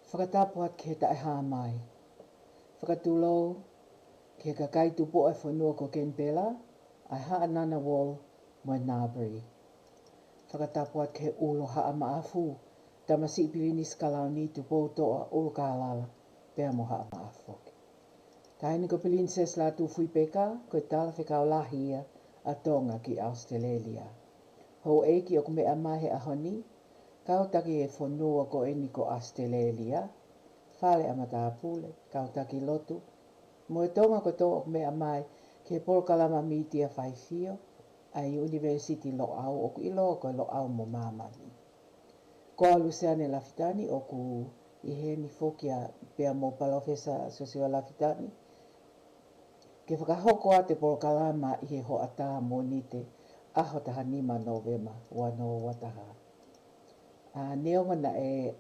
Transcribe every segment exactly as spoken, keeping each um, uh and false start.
Fakatapu atu ki he taʻehāmai. Fakatulou ki he kakai tupuʻa e fonua ko Kenipela, ʻa e Haʻa Ngunnawal mo e Ngambri. Fakatapu atu ki he ʻUluhaʻa Maʻafu, Tamasiʻi Pilinisi Kalauni Tupoutoʻa ʻUlukālala, pea mo Haʻa Maʻafu foki. Taʻahine ko Pilinisesi Lātūfuipeka, ko e talafekau lahi ia ʻa Tonga ki ʻAositelēlia. Houʻeiki ʻoku meʻa mai he ʻaho ni, kau taki e fonua ko eni ko ʻAositelēlia, fale ʻa matāpule, kau taki lotu, mo e Tonga kotoa ʻoku meʻa mai ki he polokalama mītia faifio ʻa e ʻUnivēsiti Loʻau ʻoku ʻiloa ko e Loʻau mo Māmani. Ko au Luseane Lafitani ʻoku ʻi heni foki ʻa pea mo Palōfesa Siosiua Lafitani, ke fakahoko atu e polokalama ʻi he hoʻatā Mōnite, ʻaho taha nima Nōvema, ua noa ua taha. ʻA, neongo naʻe,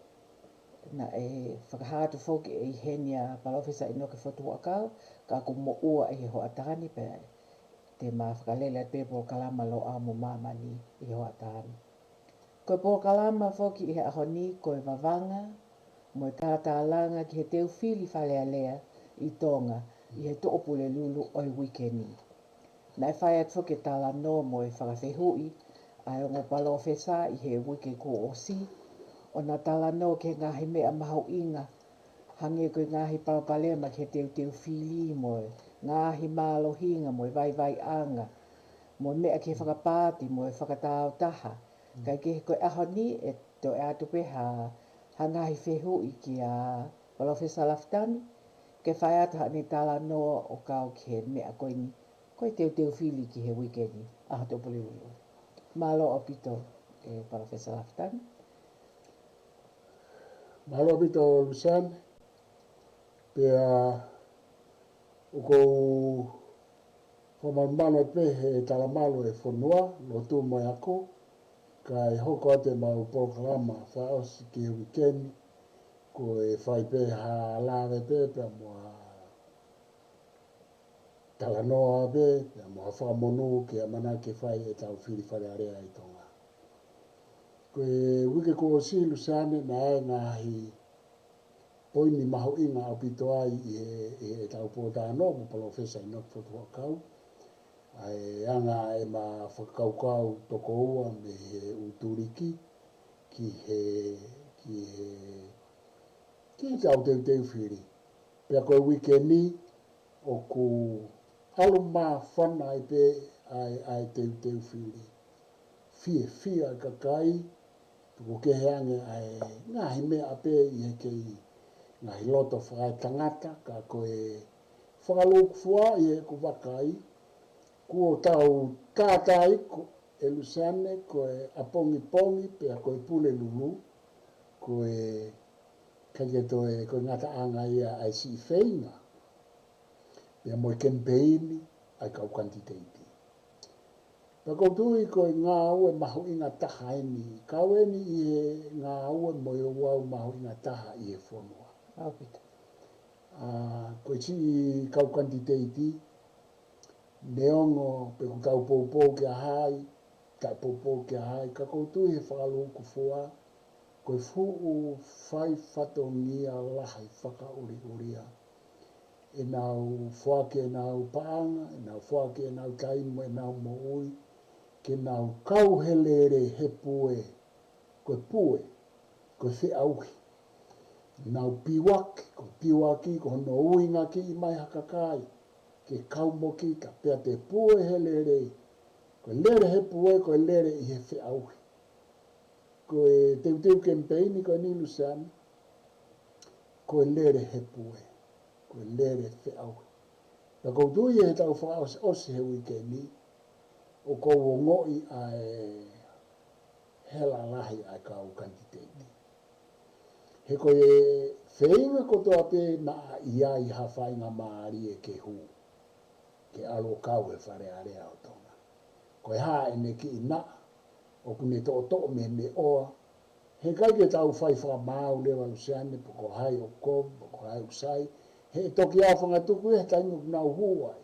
naʻe fakahā atu foki ʻe ʻi heni ʻa Palōfesa ʻInoke Fotu Huʻakau, ka ʻoku moʻua ʻi he hoʻatā ni pea te ma fakalele atu pē polokalama Loʻau mo Māmani ʻi he hoʻatā ni. Ko e polokalama foki ʻi he ʻaho ni ko e vavanga mo e talatalanga ki he teu fili Fale Alea ʻi Tonga ʻi he Tuʻapulelulu ʻo e uike ni. Naʻe fai atu foki e talanoa mo e fakafehuʻi ʻa e ongo palōfesa ʻi he uike kuo ʻosi, ʻo na talanoa ki he ngaahi meʻa mahuʻinga, hangē ko e ngaahi palopalema ki he teuteu fili mo e ngaahi mālohinga mo e vaivaiʻanga, mo e meʻa ki he fakapaati mo e fakatāutaha. Kae kehe ko e ʻaho ni ʻe toe ʻatu pē ha, ha ngaahi fehuʻi kia Palōfesa Lafitani, ke fai atu haʻane talanoa ʻo kau ki he meʻa ko eni, ko e teuteu fili ki he uike ni, ʻaho Tuʻapulelulu. Mālō ʻaupito, ʻe Palōfesa Lafitani. Mālō ʻaupito Luseane, pea ʻoku ou fakamalumalu atu pē he talamalu e fonua, lotu mo e ako, kae hoko atu ʻemau polokalama fakaʻosi ki he uike ni, ko e fai pē ha lave pē, pea mo ha talanoa pē, pea mo ha fakamonū ki he ʻamanaki ke fai ʻetau fili Fale Alea ʻi Tonga. Ko e uike kuo ʻosi Luseane naʻe ngaahi poini mahuʻinga ʻaupito ai ʻi he, ʻi heʻetau pōtalanoa mo Palōfesa ʻInoke Fotu Huʻakau. ʻA e anga ʻema fakakaukau tokoua mei he ʻū tuliki ki he, ki he, ki heʻetau teuteu fili. Pea ko e uike ni ʻoku ʻalu māfana ai pē ʻa e, ʻa e teuteu fili. Fiefia e kakai, tuku kehe ange ʻa e ngaahi meʻa pē ʻi he kei ngaahi loto fakaetangata, ka ko e fakalūkufua ʻi heʻeku vakai, kuo tau tātā ʻi ko e Luseane, ko e ʻapongipongi, pea ko e Pulelulu, ko e ʻikai ke toe ko e ngataʻanga ia ʻa e siʻi feinga pea mo e kemipeini ʻa e kau kanititeiti. Pea ʻoku ou tui ko e ngāue mahuʻinga taha eni, kau eni ʻi he ngāue mo e ouau mahuʻinga taha ʻi he fonua. ʻAupito. ʻA, ko e siʻi kau kanititeiti, neongo pe ʻoku tau poupou ki ha hai, taʻe poupou ki ha hai, ka ʻoku ou tui he fakalūkufua, ko e fuʻu fai fatongia lahi fakaʻuliʻulia. ʻEnau foaki ʻenau paʻanga, ʻenau foaki ʻenau taimi, ʻenau moʻui, ke nau kau he lele he pue, ko e pue, ko e feʻauhi. Nau piuaki, ko e piuaki, ko hono uingakiʻi mai ha kakai ke kau mo kita, pea te pue he lele. Ko e lele he pue, ko e lele ʻi he feʻauhi. Ko e teuteu kemipeini ko eni Luseane, ko e lele he pue, ko e lele feʻauhi. Pea ʻoku ou tui heʻetau fakaʻosiʻosi he uike ni, ʻoku ou ongoʻi ʻa e hela lahi ʻa e kau kanititeiti. He ko e feinga kotoa pē naʻa ʻi ai ha faingamālie ke hū, ke ʻalu ʻo kau he Fale Alea ʻo Tonga. Ko e hā ʻene kiʻi naʻa, ʻoku ne toʻotoʻo mei heʻene ʻoa. He ʻikai ke tau fai fakamaau leva Luseane pe ko hai ʻoku kovi, pe ko hai ʻoku sai. He toki ʻaofangatuku ia he taimi ʻoku nau hū ai.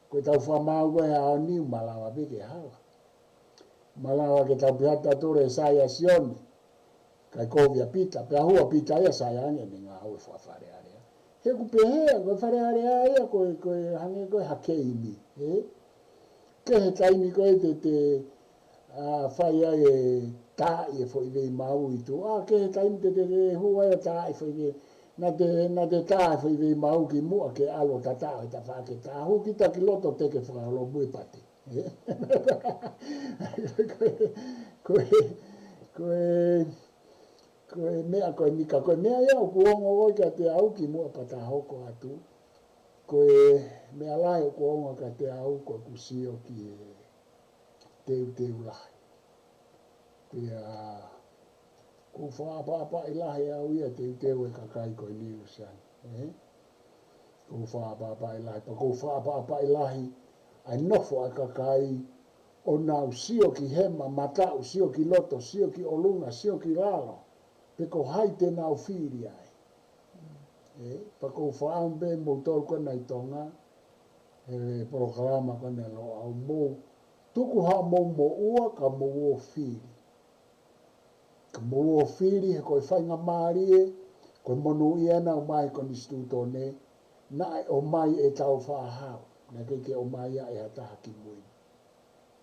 Ko ʻetau fakamaau ko ē he ʻaho ni ʻoku malava pē ke hala. Malava ke tau pehē atu ʻe Saiasione, Kae kovi ʻa Pita, pea hū ʻa Pita ia ʻo sai ange ʻene ngāue faka-Fale Alea. He ʻoku pehē, ko e Fale Alea ia ko e, ko e hangē ko e hā keimi, ē? Kehe taimi ko ē te te, ā, fai ai e taaʻi e foʻi vei maʻu ʻi tuʻa, ā, kehe taimi te te, te hū ai ʻo taaʻi foʻi vei, naʻa te, naʻa te tā e foʻi vei maʻu ki muʻa ke ʻalu ʻo tataʻo he tafaʻaki ke tā, hū kita ki loto te ke fakaholomui e pate. Ko e, ko e, ko e, ko e meʻa ko eni ka ko e meʻa ia ʻoku ongo ʻoku ʻiate au kimuʻa pea ta hoko atu. Ko e meʻa lahi ʻoku ongo kiate au ko ʻeku sio ki he teuteu lahi. Pea ʻoku ou fakaʻapaʻapaʻi lahi au ia teuteu e kakai ko eni Luseane, ē? ʻOku ou fakaʻapaʻapaʻi lahi, pea ʻoku ou fakaʻapaʻapaʻi lahi ʻa e nofo ʻa e kakai ʻo nau sio ki hema, mataʻu, sio ki loto, sio ki ʻolunga, sio ki lalo, pe ko hai te nau fili ai. Ē, pea ʻoku ou fakaʻamu pē moutolu ko ena ʻi Tonga, he polokalama ko ena ʻa Loʻau, mou tuku haʻamou moʻua ka mou ō fili. Ka mou ō fili he ko e faingamālie, ko e monūʻia ʻena ʻomai he konisitūtone, naʻe ʻomai ʻe Tāufaʻāhau, naʻe ʻikai ke ʻomai ia ʻe ha taha kimui.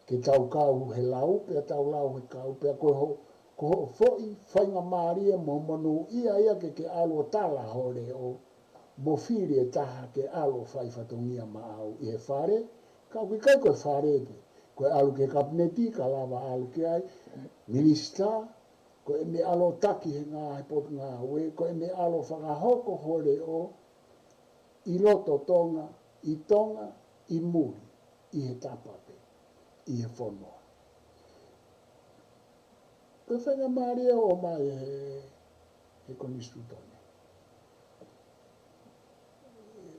Ke tau kau he lau, pea tau lau he kau, pea ko ho, ko hoʻo foʻi faingamālie mo monūʻia ia ke ke ʻalu ʻo tala ho leʻo, mo fili e taha ke ʻalu ʻo fai fatongia maʻau ʻi he fale, ka ʻoku ʻikai ko e fale pē, ko e ʻalu ki he kapineti, ka lava ʻalu ki ai, minisitā, ko ʻene ʻalu ʻo taki he ngaahi potungāue, ko ʻene ʻalu ʻo fakahoko ho leʻo ʻi loto Tonga, ʻi Tonga, ʻi muli, ʻi he tapa pē, ʻi he fonua. Ko e faingamālie ʻoku ʻomai he, he konisitūtone.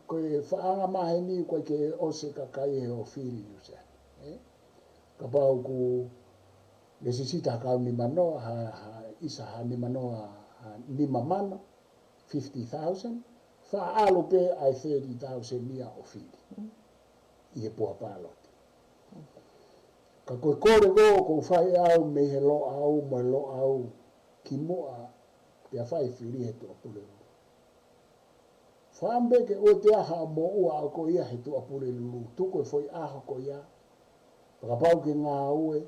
Ko e faʻahinga maheni ko ē ke ʻosi e kakai he ō fili Luseane, ē? Kapau ʻoku lesisita ha kau nimanoa, ha, ha ʻisa ha nimanoa, ha nima mano, fifty thousand, faʻa ʻalu pē ʻa e thirty thousand ia ʻo fili ʻi he puha pāloti. Ka ko e kole ko ē ʻoku ou fai ʻe au mei he Loʻau, mo e Loʻau kimuʻa, pea fai fili he Tuʻapulelulu. Fakaʻamu pē ke ʻoua te ʻi ai haʻo moʻua ʻa koe ia he Tuʻapulelulu, tuku e foʻi ʻaho ko ia, pea kapau ʻoku ke ngāue,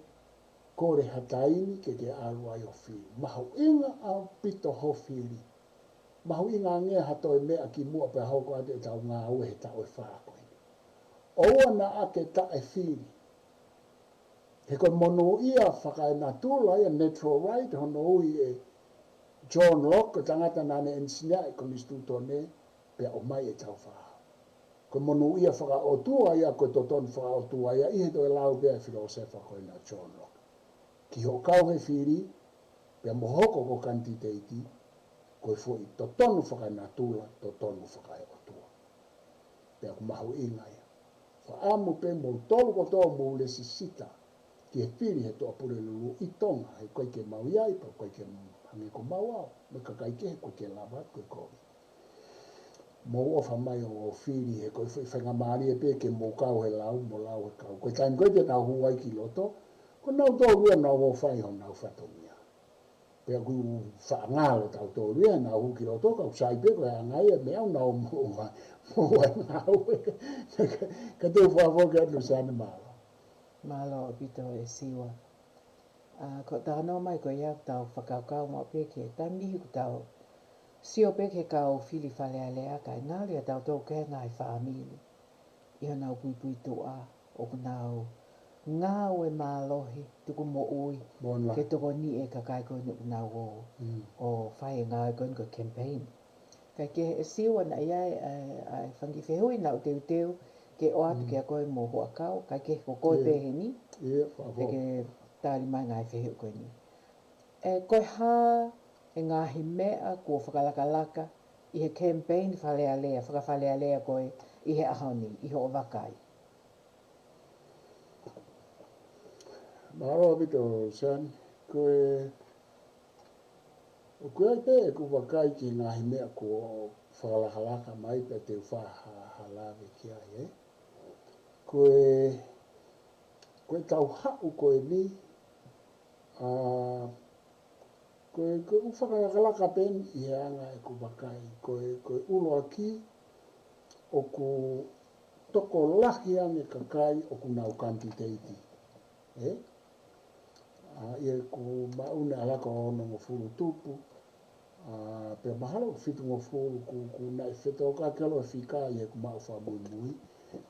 kole ha taimi ke ke ʻalu ai ʻo fili. Mahuʻinga ʻaupito hoʻo fili. Mahuʻinga ange ha toe meʻa kimuʻa pea hoko atu ʻetau ngāue he taʻu ʻe fā ko eni. ʻOua naʻa ke taʻefili. He ko e monūʻia fakaenatula ia, natural right, hono ui ʻe John Locke, ko e tangata naʻa ne ʻenisiniaʻi e konisitūtone, pea ʻomai ʻe Tāufaʻāhau. Ko e monūʻia fakaʻotua ia, ko e totonu fakaʻotua ia, ʻi he toe lau pē ʻa e filōsefa ko ena ʻa John Locke. Ki hoʻo kau he fili, pea mo hoko ko e kanititeiti, ko e foʻi totonu fakaenatula, totonu fakaeʻotua. Pea ʻoku mahuʻinga ia. Fakaʻamu pē moutolu kotoa mou lesisita ki he fili he Tuʻapulelulu ʻi Tonga, he ʻoku ʻikai ke mau ʻi ai, pea ʻoku ʻikai ke hangē ko mau au, mo e kakai kehe ʻoku ʻikai ke lava, ʻoku ʻikai ke kovi. Mou ʻofa mai ʻo fili he ko e foʻi faingamālie pē ke mou kau he lau, mo lau he kau. Ko e taimi ko ē te nau hū ai ki loto, ko nautolu ia naʻa nau ō fai honau fatongia. Pea ʻoku faʻa ngalo tautolu ia, naʻa nau hū ki loto, ka ʻoku sai pē ko e anga ia e meʻa ʻoku nau moʻua, moʻua e ngāue. Ka te u fakafoki atu Luseane, mālō. Mālō ʻaupito ʻe Siua. ʻA, ko e talanoa mai ko ia ʻoku tau fakakaukau maʻu pē ki he taimi niʻihi ʻoku tau sio pē ki he kau fili Fale Alea kae ngalo ia tautolu ki he ngaahi fāmili ʻi honau puipuituʻa ʻoku nau ngāue mālohi tuku moʻui ke tokoniʻi e kakai ko eni ʻoku nau ō ʻo fai e ngāue ko eni ko e campaign. Kae kehe ʻe Siua naʻe ʻi ai ʻa e, ʻa e fanga kiʻi fehuʻi naʻa ku teuteu ke ʻoatu kia koe mo Huʻakau, kae kehe ko koe pē heni te ke tali mai ngaahi fehuʻi ko eni. ʻE, ko e hā e ngaahi meʻa kuo fakalakalaka ʻi he campaign Fale Alea, faka-Fale Alea ko ē ʻi he ʻaho ni, ʻi hoʻo vakai? Mālō ʻaupito, Luseane. Ko e, ʻoku ʻi ai pē ʻeku vakai ki he ngaahi meʻa kuo fakalakalaka mai pea te u faʻa ha, ha lave ki ai, ē? Ko e, ko e tau haʻu ko eni, ʻa, Ko e, ko e ʻū fakalakalaka pē eni ʻi he anga ʻeku vakai. Ko e, ko e ʻuluaki ʻoku tokolahi ange kakai ʻoku nau kanititeiti. Ē? ʻA ia ʻoku maʻu ʻene ʻalu ko e onongofulu tupu, ʻa, pea mahalo fitungofulu ʻoku, ʻoku naʻe fetōkaki ʻalu e fika ʻi heʻeku maʻu fakamuimui.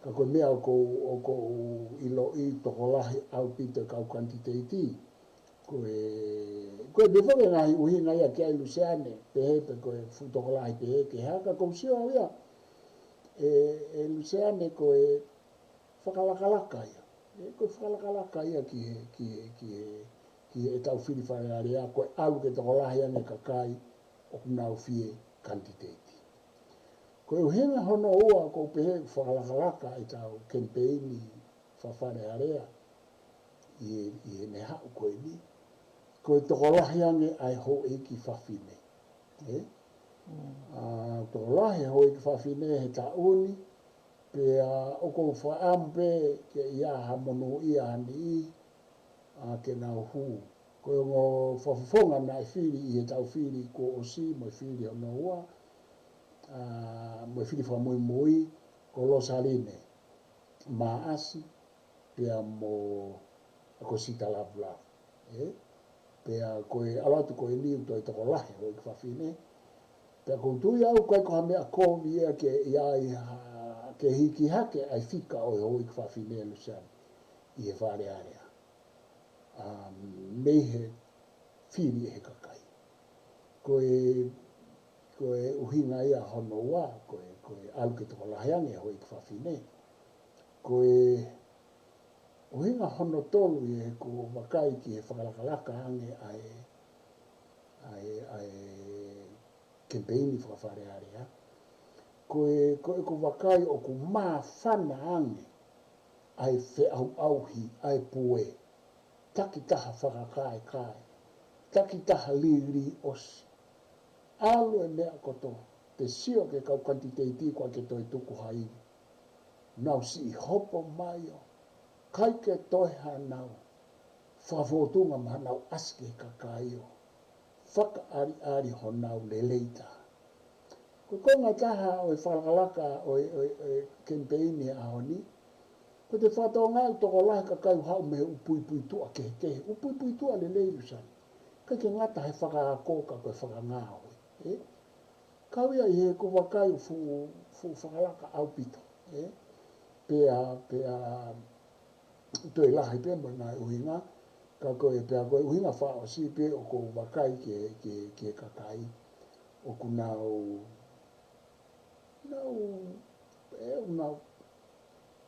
Ka ko e meʻa ʻoku, ʻoku ou ʻiloʻi tokolahi ʻaupito e kau kanititeiti. Ko e, ko e meʻa foki e ngaahi ʻuhinga ia ki ai Luseane, pehē pe ko e fuʻu tokolahi pehē ke hā, ka ʻoku ou sio au ia, ē, ē Luseane ko e fakalakalaka ia. Ē, ko e fakalakalaka ia ki he, ki he, ki he, ki heʻetau fili Fale Alea, ko e ʻalu ke tokolahi ange kakai ʻoku nau fie kanititeiti. Ko e ʻuhinga hono ua ʻoku ou pehē fakalakalaka ʻetau kemipeini faka-Fale Alea ʻi he, ʻi heʻene haʻu ko eni, ko e tokolahi ange ʻa e houʻeiki fafine. Ē? Mm. ʻA, tokolahi e houʻeiki fafine he taʻu ni, pea ʻoku ou fakaʻamu pē ke ʻi ai ha monūʻia ha niʻihi, ʻa, ke nau hū. Ko e ongo fakafofonga naʻe fili ʻi heʻetau fili kuo ʻosi mo e fili hono ua, ʻa, mo e fili fakamuimui, ko Losaline Maʻasi, pea mo, ko Sita Lavulavu. Ē? Pea ko e ʻalu atu ko eni ʻoku toe tokolahi e houʻeiki fafine. Pea ʻoku ou tui au ʻoku ʻikai ko ha meʻa kovi ia ke ʻi ai ha, ke hiki hake ʻa e fika ʻo e houʻeiki fafine Luseane ʻi he Fale Alea. ʻA, mei he fili ʻe he kakai. Ko e, ko e ʻuhinga ia hono ua, ko e, ko e ʻalu ke tokolahi ange e houʻeiki fafine. Ko e ʻuhinga hono tolu ʻi heʻeku vakai ki he fakalakalaka ange ʻa e, ʻa e, ʻa e kemipeini faka-Fale Alea. Ko e, ko ʻeku vakai ʻoku māfana ange ʻa e feʻauʻauhi, ʻa e pue, takitaha fakakaekae, takitaha liliʻosi. ʻAlu e meʻa kotoa, te sio ki he kau kanititeiti ʻoku ʻikai ke toe tuku ha ivi. Nau siʻi hopo mai ʻo ʻikai ke toe hanau fakafōtunga mo hanau ʻasi ki he kakai ʻo fakaʻaliʻali honau lelei taha. Ko e konga ʻe taha ʻo e fakalakalaka ʻo e, ʻo e, ʻo e kemipeini he ʻaho ni, ko e te fakatokangaʻi ʻoku tokolahi e kakai ʻoku haʻu mei he ʻū puipuituʻa kehekehe, ʻū puipuituʻa lelei Luseane. ʻIkai ke ngata he fakaako ka ko e fakangāue. Ē? Kau ia ʻi heʻeku vakai ʻoku fuʻu, fuʻu fakalakalaka ʻaupito. Ē? Pea, pea, toe lahi pē mo e ngaahi ʻuhinga, ka ko e pea ko e ʻuhinga fakaʻosi pē ʻoku ou vakai ki he, ki he, ki he kakai ʻoku nau, nau, ē, ʻoku nau,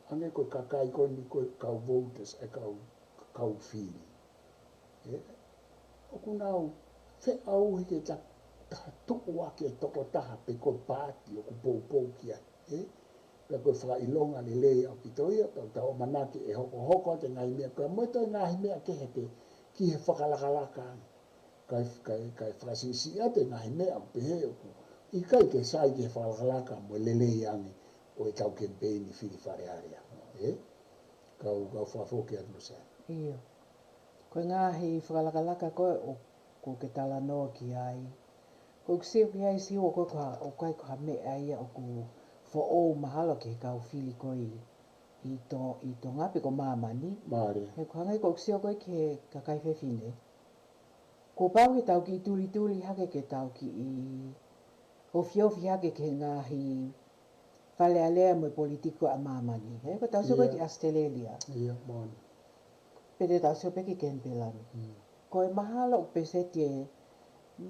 hangē ko e kakai ko eni ko e kau voters, e kau, kau fili. Ē, ʻoku nau feʻauhi ke ta, ta tuʻu ʻa e tokotaha pe ko e paati ʻoku poupou ki ai. Ē, pea ko e fakaʻilonga lelei ʻaupito ia, pea tau ʻamanaki ʻe hokohoko atu e ngaahi meʻa, pea mo e toe ngaahi meʻa kehe pē ki he fakalakalaka ange. Kae, kae, kae fakasiʻisiʻi atu e ngaahi meʻa ʻoku pehē ʻoku ʻikai ke sai ki he fakalakalaka mo e lelei ange ʻo ʻetau kemipeini fili Fale Alea. Ē? Kau, kau fakafoki atu Luseane. ʻIo. Ko e ngaahi fakalakalaka ko ē ʻoku ke talanoa ki ai. Ko ʻeku sio ki ai Siua ko e ko ha, ʻoku ʻikai ko ha meʻa ia ʻoku foʻou mahalo ki he kau fili ko ē ʻi, ʻi To-, ʻi Tonga pe ko māmani. Mālie. He ko e hangē ko ʻeku sio ko ē ki he kakai fefine. Kuo pau ke tau kiʻi tulituli hake ke tau kiʻi ofiofi hake ki he ngaahi Fale Alea mo e politiki ʻa māmani. He ko ʻetau sio ko ē ki ʻAositelēlia. ʻIo, moʻoni. Pe te tau sio pē ki Kenipela ni. Mm. Ko e mahalo ʻoku pēseti ʻe,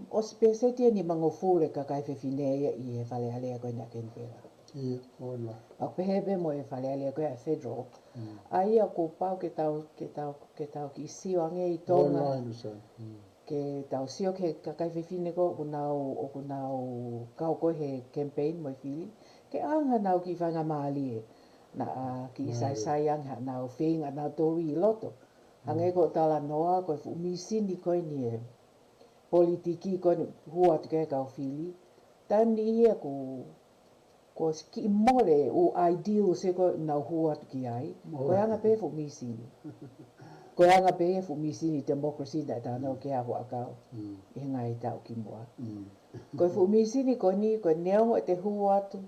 ʻosi pēseti ʻe nimangofulu e kakai fefine ia ʻi he Fale Alea ko eni ʻa Kenipela. ʻIo, moʻoni. ʻOku pehē pē mo e Fale Alea ko ē ʻa e federal. Mm. ʻA ia kuo pau ke tau, ke tau, ke tau kiʻi sio ange ʻi Tonga. Moʻoni, Luseane. Mm. Ke tau sio ki he kakai fefine ko ē ʻoku nau, ʻoku nau kau ko ē he campaign mo e fili. Ke ʻoange hanau kiʻi faingamālie. Naʻa kiʻi saisai ange hanau feinga nautolu ʻi loto. Hangē ko e talanoa ko e fuʻu mīsini ko eni e politiki ko eni hū atu ki he kau fili. Taimi ni ia ko Ko e kiʻi mole ʻū ideals ē ko ē nau hū atu ki ai. Ko e anga pē fuʻu mīsini. Ko e anga pē ia e fuʻu mīsini democracy naʻe talanoa ki ai ʻa Huʻakau ʻi he ngaahi taʻu kimuʻa. Ko e fuʻu mīsini ko eni, ko e neongo ʻete hū atu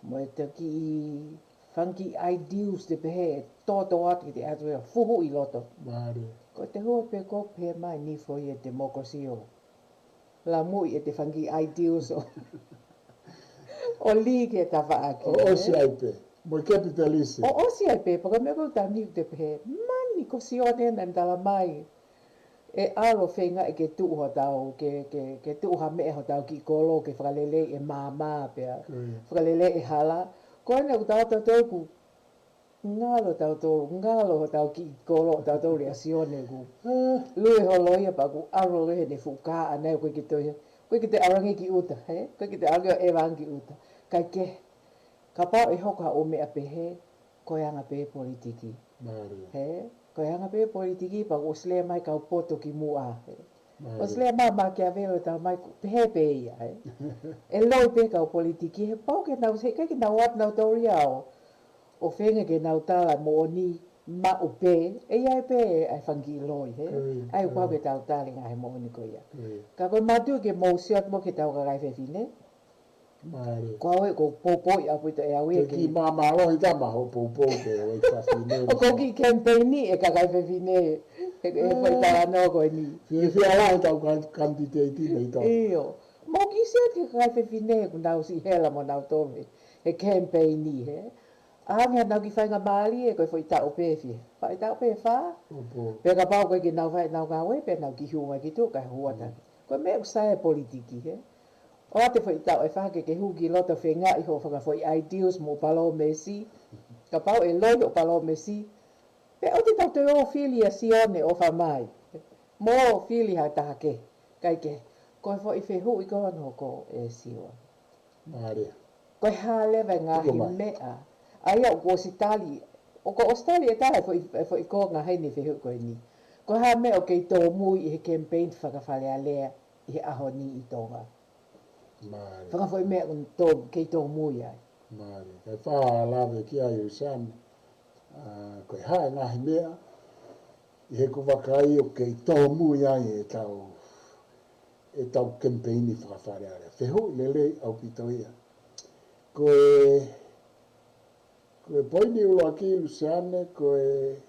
mo ʻete kiʻi fanga kiʻi ideals te pehē ʻe toto atu ki te atu ia fuhu ʻi loto. Ko ʻete hū atu pē ko e pehē mai ni foʻi e democracy ʻo lamuʻi ʻete fanga kiʻi ideals ʻo ʻo lī ki he tafaʻaki, ʻo ʻosi ai pē mo e capitalism. ʻO ʻosi ai pē, pea ko e meʻa ko ē ʻoku tau ni te pehē, mani ko Sione naʻa ne tala mai ʻe ʻalu ʻo feinga ke tuʻu hotau, ke, ke, ke tuʻu ha meʻa hotau kiʻi kolo ke fakaleleiʻi e maama pea fakaleleiʻi e hala. Ko ena ʻoku tau tau tau ku ngalo tautolu, ngalo hotau kiʻi kolo tautolu ia Sione ku. Lue holo ia pea ku ʻalu ia he ne fuka ana ia ko e ki toi, ko e ki te arangi ki ʻuta, he? Ko e ki te arangi ʻo e vangi ki ʻuta. Kae kehe, kapau ʻe hoko ha ʻū meʻa pehē, ko e anga pē politiki. He? Ko e anga pē politiki pea ʻosi lea mai kau poto kimuʻa, he? ʻOsi lea mai Makiavelo tala mai pehē pē ia, he? ʻE loi pē kau politiki, he pau ke nau, he ʻikai ke nau atu nau tau ia ʻo ʻo feinga ke nau tala moʻoni maʻu pē, ʻe ʻi ai pē ʻa e fanga kiʻi loi, he? ʻA ia ʻoku pau ke tau tali ngaahi moʻoni ko ia. Ka ko e mātuʻa ke mou sio atu mo ke tau kakai fefine. Ko au ē, ʻoku ou poupouʻi ʻaupito ʻe au ia ke kiʻi māmālohi tama hoʻo poupou ke ʻo e fefine. ʻOku ou kiʻi campaign ʻi he kakai fefine he, he foʻi talanoa ko eni. Fiefia lahi ʻetau kan-, kanititeiti nei tau. ʻIo. Mou kiʻi sio ki he kakai fefine ʻoku nau siʻi hela mo nau tove he campaign ʻi he ʻa e anga ʻenau kiʻi faingamālie ko e foʻi taʻu pē fē. Foʻi taʻu pē fā. Pea kapau ko e ke nau fai ʻenau ngāue pea nau kiʻi hū mai ki tuʻa kae hū atu. Ko e meʻa ʻoku sai e politiki, he? ʻOatu e foʻi taʻu ʻe fā ke ke hū ki loto feingaʻi hoʻo fanga foʻi ideals mo e palōmesi. Kapau ʻe loi hoʻo palōmesi, pea ʻoua te tau toe ō fili ʻa Sione ʻo fai mai. Mo fili ha taha kehe, kae kehe. Ko e foʻi fehuʻi ko ē ʻoku hoko ʻe Siua. Ko e hā leva e ngaahi meʻa ʻa ia ʻoku ʻosi tali, ʻoku ʻosi tali ʻe taha e foʻi, e foʻi konga heni fehuʻi ko eni. Ko e hā e meʻa ʻoku kei tōmui ʻi he campaign faka-Fale Alea ʻi he ʻaho ni ʻi Tonga. Fanga foʻi meʻa ʻoku tō, kei tōmui ai. Kae fai ha lave ki ai Luseane, ʻa, ko e hā e ngaahi meʻa ʻi heʻeku vakai ʻoku kei tōmui ai ʻetau, ʻetau campaign faka-Fale Alea. Fehuʻi lelei ʻaupito ia. Ko e, ko e poini ʻuluaki Luseane, ko e,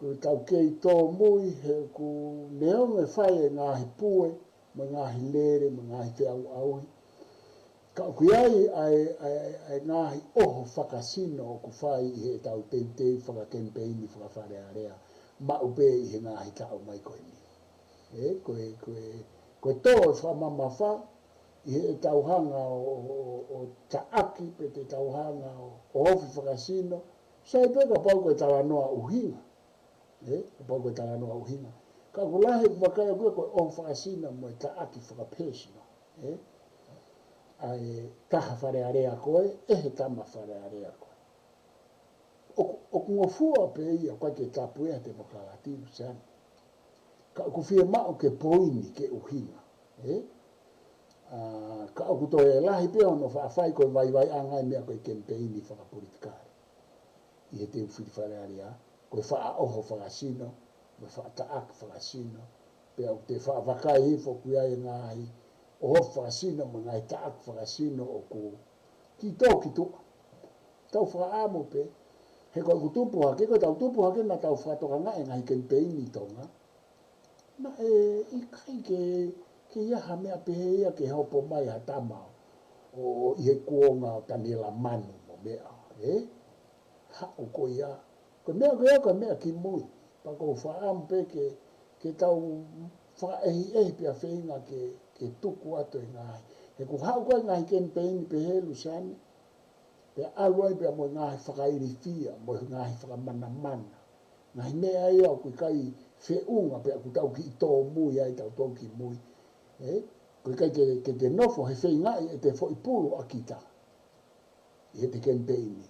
ko ʻetau kei tōmui he ʻoku neongo e fai e ngaahi pue, mo e ngaahi lele, mo e ngaahi feʻauʻauhi. Ka ʻoku ʻi ai ʻa e, ʻa e, ʻa e ngaahi ʻoho fakasino ʻoku fai ʻi heʻetau teuteu faka-campaign faka-Fale Alea, maʻu pē ʻi he ngaahi taʻu mai ko eni. Ē, ko e, ko e, ko e tō e fakamamafa, ʻi heʻetau hanga ʻo, ʻo, ʻo, ʻo taʻaki, pe te tau hanga ʻo, ʻo ofi fakasino, sai pē kapau ko e talanoa ʻuhinga. Ē, kapau ko e talanoa ʻuhinga. Ka ʻoku lahi ʻeku vakai ʻaʻaku ia ko e ʻoho fakasino mo e taʻaki faka-personal. Ē? ʻA e taha Fale Alea ko ē, ʻe he tama Fale Alea ko ē. ʻOku, ʻoku ngofua pē ia ʻoku ʻikai ke tapu ia he temokalati Luseane. Ka ʻoku fiemaʻu ke poini ke ʻuhinga. Ē? ʻA, ka ʻoku toe lahi pē hono faʻa fai ko e vaivaiʻanga e meʻa ko e campaign fakapolitikale. ʻI he teu fili Fale Alea, ko e faʻa ʻoho fakasino, mo e faʻa taʻaki fakasino, pea ʻoku te faʻa vakai hifo ʻoku ʻi ai e ngaahi ʻoho fakasino, mo e ngaahi taʻaki fakasino ʻoku kiʻi tō ki tuʻa. Tau fakaʻamu pē, he ko ʻeku tupu hake, ko ʻetau tupu hake naʻa tau fakatokangaʻi e ngaahi campaign ʻi Tonga. Naʻe ʻikai ke, ke ʻi ai ha meʻa pehē ia ke hopo mai ha tama ʻo, ʻo ʻi he kuonga ʻo Taniela Manu mo meʻa, ē? Haʻu ko ia. Ko e meʻa ko ia, ko e meʻa kimui. Pea ʻoku ou fakaʻamu pē ke, ke tau fakaʻehiʻehi pea feinga ke, ke tuku atu e ngaahi. He ʻoku haʻu ko ē ngaahi campaign pehē Luseane, pea ʻalu ai pea mo e ngaahi fakailifia, mo e ngaahi fakamanamana. Ngaahi meʻa ia ʻoku ʻikai feʻunga pea ʻoku tau kiʻi tōmui ai tautolu kimui. Ē? ʻOku ʻikai ke, ke te nofo he feingaʻi ʻete foʻi pulu ʻa kita ʻi heʻete campaign.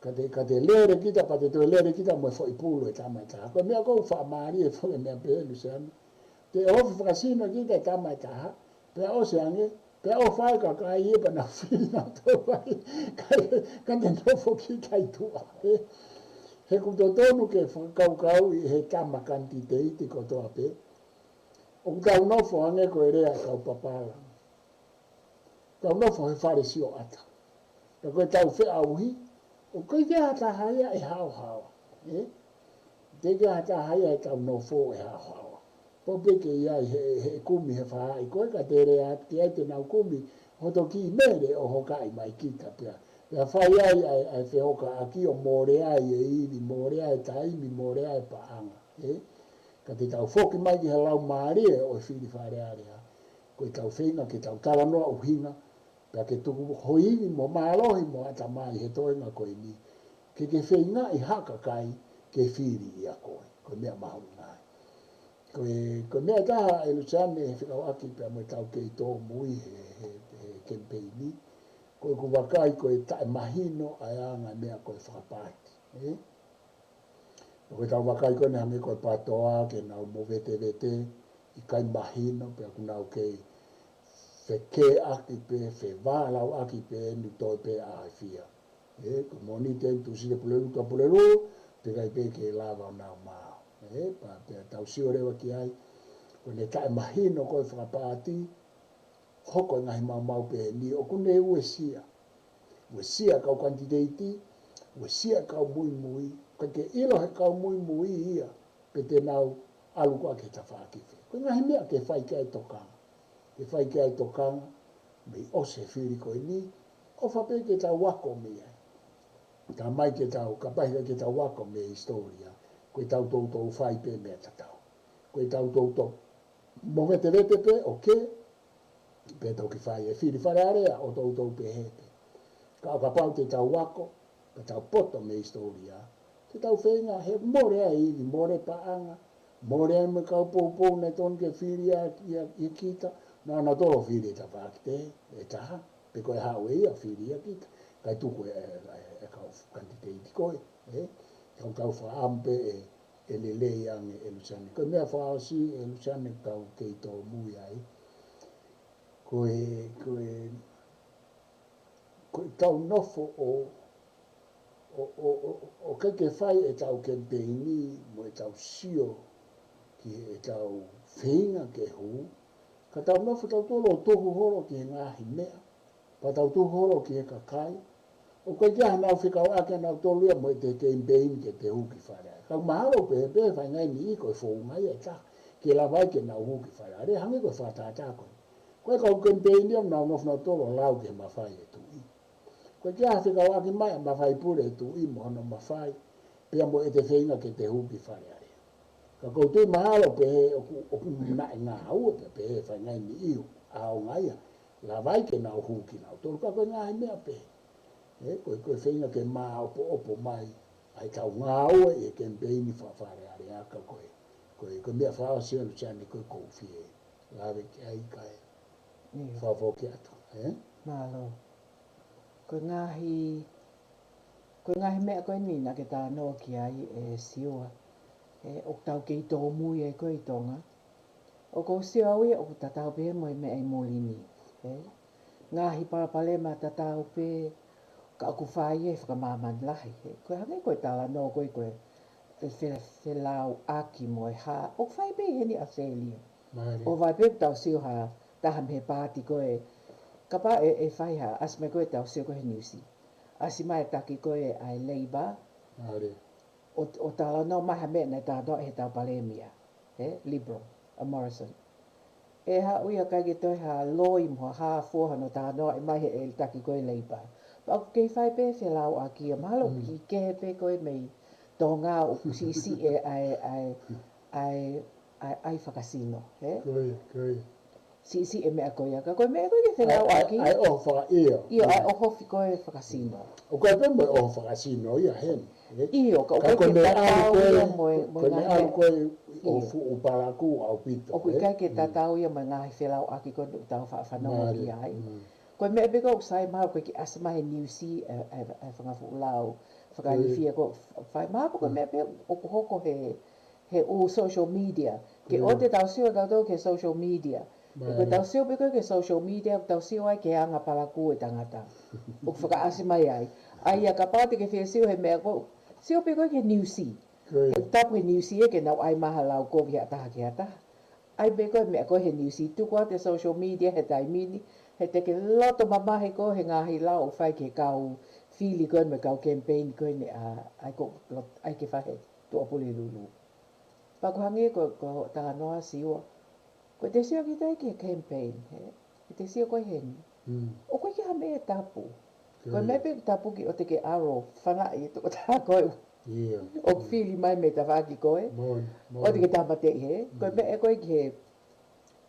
Ka te, ka te lele kita, pea te toe lele kita mo e foʻi pulu e tama ʻe taha. Ko e meʻa ʻoku ou fakamālie foki e meʻa pehē Luseane. Te ofi fakasino kita e tama ʻe taha, pea ʻosi ange, pea ʻofa e kakai ia pea nau fili nautolu ai, ka, ka te nofo kita ʻi tuʻa, ē. He ʻoku totonu ke fakakaukauʻi he tama kanititeiti kotoa pē. ʻOku tau nofo hangē ko e lea ʻa e kau papala. Tau nofo he fale sioʻata. Ka ko e tau feʻauhi, ʻoku ʻikai ke ʻi ai ha taha ia ʻe haohaoa. ʻE? ʻIkai ke ʻi ai ha taha ia ʻe tau nofo ʻe haohaoa. Pau pē ke ʻi ai he, he kumi he faʻahi ko ē ka te lea atu ki ai te nau kumi hoto kiʻi mele ʻo hokaʻi mai kita pea. Pea fai ai ʻa e, ʻa e fehokaʻaki ʻo mole ai e ivi, mole ai e taimi, mole ai e paʻanga. ʻE? Ka te tau foki mai ki he laumālie ʻo e fili Fale Alea. Ko e tau feinga ke tau talanoa ʻuhinga, pea ke tuku ho ivi mo mālohi mo ʻatamai he toenga ko eni. Ke ke feingaʻi ha kakai ke fili ʻia koe. Ko e meʻa mahuʻinga ia. Ko e, ko e meʻa ʻe taha ʻe Lusiane he fekauʻaki pea mo e tau kei tōmui he, he, he kemipeini. Ko ʻeku vakai ko e taʻemahino ʻa e anga meʻa ko e fakapaati. ʻE? Ko e tau vakai ko eni hangē ko e pātoa ke nau movetevete, ʻikai mahino, pea ʻoku nau kei fekeʻaki pē, fevālauʻaki pē, ʻe toe pē ʻa e fia. ʻE, ko Mōnite, Tūsite Pulelulu, Tuʻapulelulu, pea ʻikai pē ke lava ʻo nau maau. ʻE, pea, pea tau sio leva ki ai, ko ʻene taʻemahino ko e fakapaati, hoko e ngaahi maumau pehē ni ʻoku ne uesia. Uesia kau kanititeiti, uesia kau muimui, ka ke ʻilo he kau muimui ia, pe te nau ʻalu koā ki he tafaʻaki fē. Ko e ngaahi meʻa ke fai ki ai tokanga. Ke fai ki ai tokanga, mei ʻosi e fili ko eni, ʻofa pē ke tau ako mei ai. Ka mai ke tau, kapau ʻikai ke tau ako mei he hisitōlia, ko e tau toutou fai pē meʻa tatau. Ko e tau toutou movetevete pē, ʻo ke, pea toki fai e fili Fale Alea ʻo toutou pehē pē. Ka ʻo kapau te tau ako, pea tau poto mei he hisitōlia, te tau feinga he mole ai ivi, mole paʻanga, mole ai mo e kau poupou naʻe tonu ke fili ʻia, ʻia, ʻia kita, naʻa nau tolo fili e tafaʻaki ʻe taha, pe ko e haʻu ʻe ia fili ʻia kita, kae tuku e, e, e, e kau kanititeiti ko ē, ʻe, kau kau fakaʻamu pē ʻe, ʻe lelei ange ʻe Lusiane. Ko e meʻa fakaʻosi ʻe Lusiane kau kei tōmui ai. Ko e, ko e, ko e tau nofo ʻo, ʻo, ʻo, ʻo, ʻo ʻikai ke fai e tau kemipeini mo e tau sio ki he tau feinga ke hū. Ka tau nofo tau tolo ʻo tuhu holo ki he ngaahi meʻa. Pea tau tuhu holo ki he kakai. ʻOku ʻikai ke ʻi ai hanau fekauʻaki ʻanautolu ia mo e te kemipeini ke te hū ki Fale Alea. Ka ʻoku mahalo pē, pē fai ngai ni ʻi ko e founga ia ʻe taha. Ke lava ai ke nau hū ki Fale Alea. Hangē ko e fakatātā ko ē. Ko e kau kemipeini ia nau nofo nautolu ʻo lau ki he mafai ʻe tuʻi. ʻOku ʻikai ke ʻi ai ha fekauʻaki mai ʻa e mafai pule ʻe tuʻi mo hono mafai. Pea mo e te feinga ke te hū ki Fale Alea. Ka ʻoku ou tui mahalo pē he ʻoku, ʻoku naʻe ngāue pē, pē he fai ngai ni ʻi ʻaonga ia. Lava ai ke nau hū kinautolu ka ko e ngaahi meʻa pē. ʻE, ko e, ko e feinga ke māʻopoʻopo mai. ʻA e tau ngāue ʻi he kemipeini fa-, Fale Alea ka ko e. Ko e, ko e meʻa fakaʻosi ʻa Lusiane ko e ʻoku ou fie lave ki ai kae. ʻIo. Fakafoki atu, ʻe? Mālō. Ko e ngaahi, ko e ngaahi meʻa ko eni naʻa ke talanoa ki ai ʻe Siua. ʻE, ʻoku tau kei tōmui ai ko ē ʻi Tonga. ʻOku ou sio au ia ʻoku tatau pē mo e meʻa ʻi muli ni. ʻE, ngaahi palopalema tatau pē ka ʻoku fai ʻe he fakamāmani lahi. ʻE, ko e hangē ko e talanoa ko ē ko e, e fe-, felauʻaki mo e hā. ʻOku fai pē ʻi heni ʻAositelēlia. Mālie. ʻO vai pē tau sio ha taha mei he paati ko ē. Kapau ʻe, ʻe fai ha, ʻasi mai ko ē tau sio ko ē he niusi. ʻAsi mai e taki ko ē ʻa e Labour. Mālie. ʻO, ʻo talanoa mai ha meʻa naʻe talanoa ʻe he tau palēmia. ʻE, Liberal, ʻa Morrison. ʻE haʻu ia ʻikai ke toe ha loi mo ha hā fua hono talanoaʻi mai he ʻe taki ko ē Labour. Pea ʻoku kei fai pē felauʻaki ia, mahalo Mm. ki kehe pē ko ē mei Tonga ʻoku siʻisiʻi ʻa e, ʻa e, ʻa e, ʻa e, ʻa e fakasino, ē? Ko ia, ko ia. Siʻisiʻi e meʻa ko ia, ka ko e meʻa ko ē ke felauʻaki. ʻA e, ʻa e ʻoho fakaʻio. ʻIo, ʻa e ʻohofi ko ē fakasino. ʻOku ʻikai pē mo e ʻoho fakasino ia heni, ē? ʻIo, ka ʻoku ʻikai ke tatau ia mo e, mo e ngaahi meʻa. Ko e meʻa ko ē ʻoku fuʻu palakū ʻaupito, ē? ʻOku ʻikai ke tatau ia mo e ngaahi felauʻaki ko ē ʻoku tau faʻa fanongo ki ai. Mālie. Mm. Ko e meʻa pē ko ē ʻoku sai mahalo ko e kiʻi ʻasi mai he niusi ʻa e, ʻa e, ʻa e fanga fuʻu lau fakailifia ko ē ʻoku fai mahalo ko e meʻa pē ʻoku hoko he, he ʻū social media. Ke ʻoua te tau sio tautolu ki he social media. He ko e tau sio pē ko ē ki he social media, ʻoku tau sio ai ki he anga palakū e tangata ʻoku fakaʻasi mai ai. ʻA ia kapau te ke fie sio he meʻa ko ē Sio pē koe ki he niusi. Ke tapu he niusi ē ke nau ʻai mai ha lau kovi ha taha ki ha taha. ʻAi pē koe meʻa ko ē he niusi, tuku atu he social media he taimi ni, he te ke loto mamahi koe he ngaahi lau ʻoku fai ki he kau fili ko ē mo e kau campaign ko eni ʻa, ʻai ko, ʻai ke fai he Tuʻapulelulu. Pea ʻoku hangē ko, ko e talanoa Siua. Ko e te sio ki tai ki he campaign, he? Ko e te sio ko ē heni. ʻOku ʻikai ke ha meʻa tapu. Ko e meʻa pē tapu ki ʻo te ke ʻalu ʻo fanaʻi e tokotaha ko ē ʻoku fili mai mei tafaʻaki ko ē. ʻO te ke tāmateʻi he. Ko e meʻa ko ē ki he,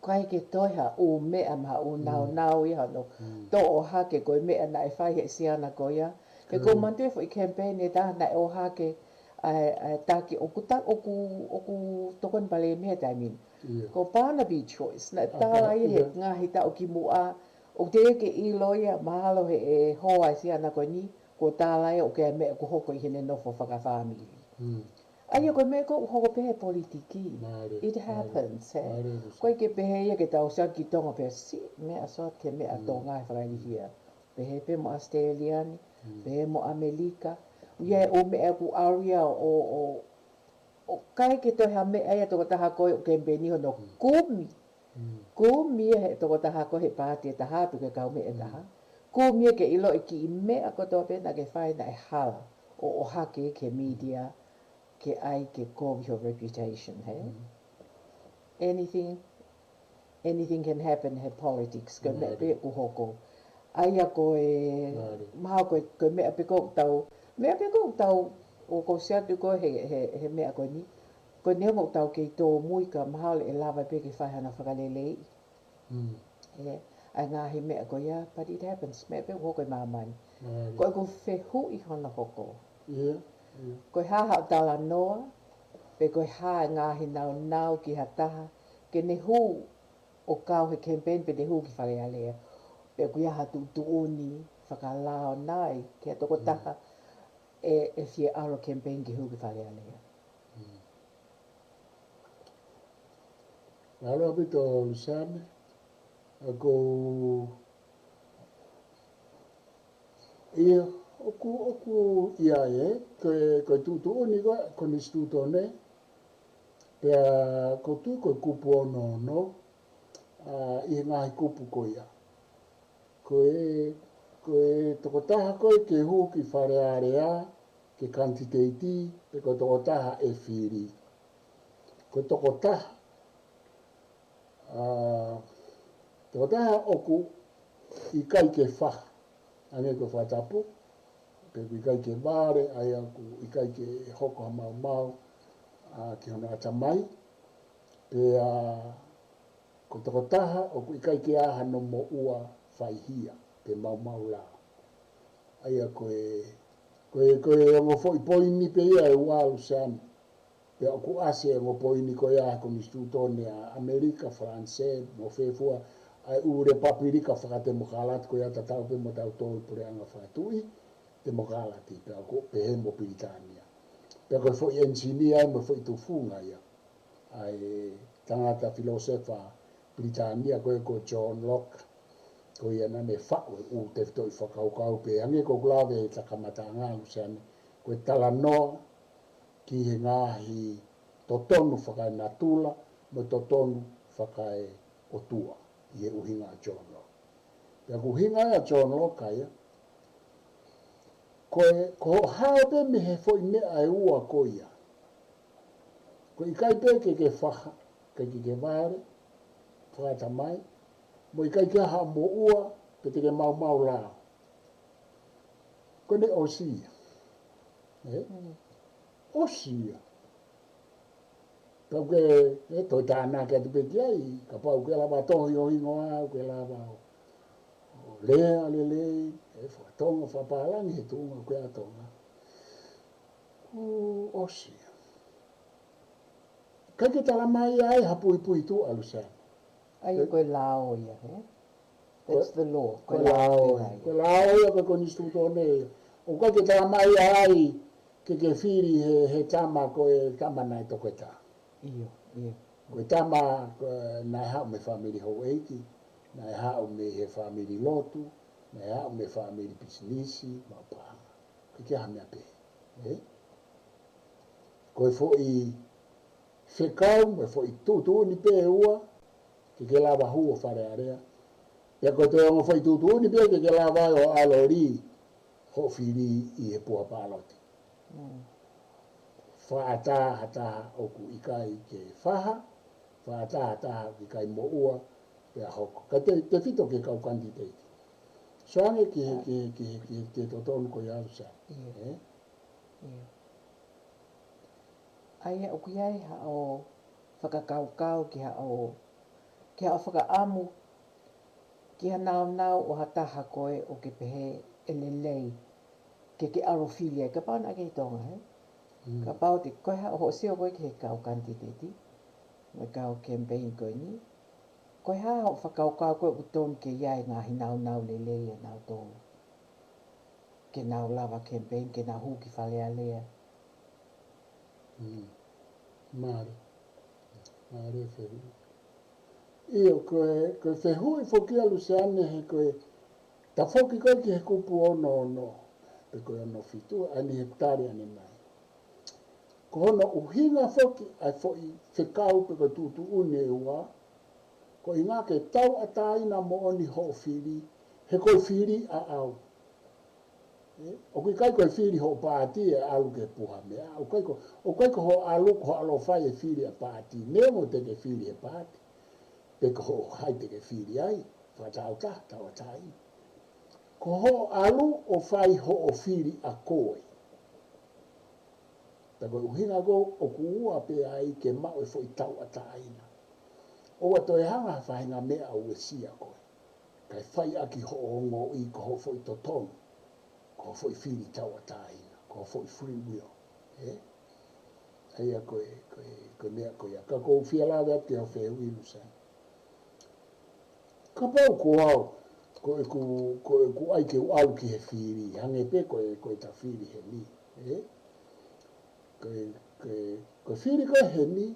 ʻikai ke toe ha ʻū meʻa mo ha ʻū naunau ia hano toʻo hake ko e meʻa naʻe fai he siana ko ia. He ʻoku ou manatuʻi e foʻi campaign ʻe taha naʻe ʻohake ʻa e, ʻa e taki ʻoku ta-, ʻoku, ʻoku tokoni palēmia he taimi ni. Ko Barnaby Joyce, naʻe tala ia he ngaahi taʻu kimuʻa, ʻoku teʻeki ke ʻilo ia mahalo he ʻe hoa e siana ko eni, kuo tala ia ʻoku ʻi ai e meʻa ʻoku hoko ʻi heʻene nofo fakafāmili. ʻA ia ko e meʻa ʻoku hoko pē he politiki. It happens, he? ʻIkai ke pehē ia ke tau sio ki Tonga pea siʻi meʻa sot ke meʻa Tonga he fakailihia. Pehē pē mo Australia ni, pehē mo ʻAmelika. ʻOku ʻi ai e ʻū meʻa ʻoku ʻalu ia ʻo, ʻo, ʻo ʻikai ke toe ha meʻa ia tokotaha ko ē ʻoku campaign hono kumi. Kumi ia he tokotaha ko ē he paati ʻe taha pe ko e kaumeʻa ʻe taha. Kumi ia ke ʻilo e kiʻi meʻa kotoa pē naʻa ke fai naʻe hala ʻo ʻohake ki he media ke ʻai ke kovi ho reputation, he? Anything, anything can happen he politics, ko e meʻa pē ʻoku hoko. ʻA ia ko e, mahalo ko e, ko e meʻa pē ʻoku tau, meʻa pē ʻoku tau, ʻoku ou sio atu ko ē he, he, he meʻa ko eni. Ko e neongo ʻoku tau kei tōmui ka mahalo ʻe lava pē ke fai hano fakaleleiʻi. ʻE, ʻa e ngaahi meʻa ko ia, but it happens, meʻa pē ʻoku hoko ʻi māmani. Ko ʻeku fehuʻi hono hoko. Ko e hā haʻo talanoa, pe ko e hā e ngaahi naunau ki ha taha, ke ne hū ʻo kau he campaign pe ne hū ki Fale Alea. Pe ʻoku ʻi ai ha tuʻutuʻuni fakalao nai ki ha tokotaha ʻe, ʻe fie ʻalu campaign ke hū ki Fale Alea. Mālō ʻaupito Luseane, ʻa ko ia ʻoku, ʻoku ʻi ai e, ko e, ko e tuʻutuʻuni ko ē, konisitūtone, pea ʻoku ou tui ko e kupu ono ono, ʻa, ʻi he ngaahi kupu ko ia. Ko e, ko e tokotaha ko ē ke hū ki Fale Alea, ke kanititeiti, pe ko e tokotaha ʻe fili. Ko e tokotaha, ʻa, tokotaha ʻoku ʻikai ke faha, hangē ko e fakatapu, pe ʻoku ʻikai ke vale, ʻa ia ʻoku ʻikai ke hoko ha maumau, ʻa, ki hono ʻatamai, pea ko e tokotaha ʻoku ʻikai ke ʻi ai hano moʻua faihia pe maumau lao. ʻA ia ko e, ko e, ko e ongo foʻi poini pē ia ʻe ua Luseane. Pea ʻoku ʻasi e ongo poini ko ia he konisitūtone ʻa ʻAmelika, Falanisē, mo fē fua, ʻa e ʻū lepapulika fakatemokalati ko ia tatau pē mo tautolu puleʻanga fakatuʻi, temokalati, pea ʻoku pehē mo Pilitānia. Pea ko e foʻi ʻenisinia ia mo e foʻi tufunga ia ʻa e tangata filōsefa Pilitānia ko ē ko John Locke, ko ia naʻa ne faʻu e ʻū tefitoʻi fakakaukau pē hangē ko ʻeku lave he kamataʻanga Luseane, ko e talanoa ki he ngaahi totonu fakaenatula mo e totonu fakaeʻotua ʻi he ʻuhinga ʻa John Locke. Pea ko e ʻuhinga ʻa John Locke ia, ko e, ko hoʻo hao pē mei he foʻi meʻa ʻe ua ko ia. Ko e ʻikai pē ke ke faha, ʻikai ke ke vale, fakaʻatamai, mo e ʻikai ke ʻi ai haʻo moʻua, pe te ke maumau lao. Ko ʻene ʻosi ia. ʻE? ʻOsi ia. Pea ʻoku ke, ʻe, toe tānaki atu pē ki ai, kapau ʻoku ke lava tohi ho hingoa, ʻoku ke lava ʻo, ʻo lea lelei, ʻe, fakatonga, fakapālangi he tuʻunga ʻoku ke ʻi ai ʻa Tonga. ʻOku ʻosi ia. ʻIkai ke tala mai ai ha puipuituʻa Luseane. ʻA ia ko e lao ia, he? That's the law. Ko e lao, ko e lao ia, ko e konisitūtone ia. ʻOku ʻikai ke tala mai ai ke ke fili he, he tama ko e tama naʻe toketā. ʻIo, ʻio. Ko e tama, ko e, naʻe haʻu mei he fāmili houʻeiki, naʻe haʻu mei he fāmili lotu, naʻe haʻu mei he fāmili pisinisi, maʻu paʻanga. ʻIkai ke ʻi ai ha meʻa pehē. Ē? Ko e foʻi fekau mo e foʻi tuʻutuʻuni pē ʻe ua ke ke lava hū ʻo Fale Alea. Pea ko e toe ongo foʻi tuʻutuʻuni pē ke ke lava ʻo ʻalolī hoʻo fili ʻi he puha pāloti. Fakaʻatā ha taha ʻoku ʻikai ke faha, fakaʻatā ha taha ʻoku ʻikai moʻua, pea hoko. Ka te, tefito ki he kau kanititeiti. So ange ki he, ki he, ki he, ki he, ki he totonu ko ia, Luseane. ʻIo. ʻE? ʻIo. ʻA ia ʻoku ʻi ai haʻo fakakaukau ki haʻo, ki haʻo fakaʻamu ki ha naunau ʻo ha taha ko ē ʻoku ke pehē ʻe lelei ke ke ʻalu ʻo fili ai, kapau naʻa ke ʻi Tonga, ē? Mm. Kapau te ko e hā hoʻo sio ko ē ki he kau kanititeiti mo e kau campaign ko eni, ko e hā hoʻo fakakaukau ko ē ʻoku tonu ke ʻi ai e ngaahi naunau lelei ʻanautolu ke nau lava campaign, ke nau hū ki Fale Alea? Mm. Mālie. Mālie fehuʻi. ʻIo, ko e, ko e fehuʻi foki ia, Luseane, he ko e tafoki ko ē ki he kupu ono ono, pe ko e ono fitu, ʻa eni he tali ʻanenai. Ko hono ʻuhinga foki ʻa e foʻi fekau pe ko e tuʻutuʻuni ʻe ua, ko e ʻuhinga ke tauʻatāina moʻoni hoʻo fili, he ko e fili ʻaʻau. ʻE, ʻoku ʻikai ko e fili hoʻo paati ʻe ʻalu ki he puha meʻa. ʻOku ʻikai ko, ʻoku ʻikai ko hoʻo ʻalu ko hoʻo ʻalu ʻo fai e fili ʻa e paati. Neongo te ke fili he paati, pe ko hoʻo hai te ke fili ai, fakatauʻatāina, tauʻatāina. Ko hoʻo ʻalu ʻo fai hoʻo fili ʻa koe. Pea ko e ʻuhinga ko ē ʻoku ua pē ai ke maʻu e foʻi tauʻatāina. ʻOua toe hanga ha faʻahinga meʻa ʻo uesia koe, kae fai ʻaki hoʻo ongoʻi ko hoʻo foʻi totonu, ko hoʻo foʻi fili tauʻatāina, ko hoʻo foʻi free will, ē? ʻA ia ko e, ko e, ko e meʻa ko ia. Ka ʻoku ou fie lave atu ki hoʻo fehuʻi, Luseane. Kapau ko au, ko ʻeku, ko ʻeku ʻai ke u ʻalu ki he fili, hangē pē ko e, ko ʻeta fili heni, ē? Ko e, ko e, ko e fili ko ē heni,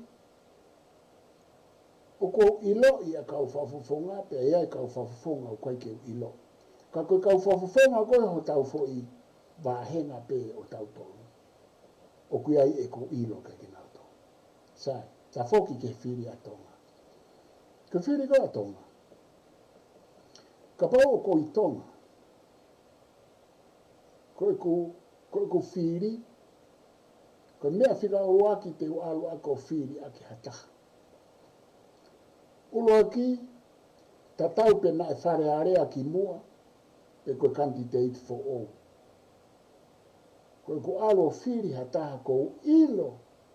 ʻoku ou ʻiloʻi ʻa e kau fakafofonga, pea ʻi ai e kau fakafofonga ʻoku ʻikai ke u ʻilo. Ka ko e kau fakafofonga ko ē hotau foʻi vāhenga pē ʻotautolu, ʻoku ʻi ai ʻeku ʻilo kiate kinautolu. Sai, ta foki ki he fili ʻa Tonga. Ko e fili ko ē ʻa Tonga. Kapau ʻoku ou ʻi Tonga, ko ʻeku, ko ʻeku fili, ko e meʻa fika ʻuluaki te u ʻalu ʻaki ʻo fili ʻaki ha taha. ʻUluaki, tatau pē naʻe Fale Alea ki muʻa, pe ko e kanititeiti foʻou. Ko ʻeku ʻalu ʻo fili ha taha ʻoku ou ʻilo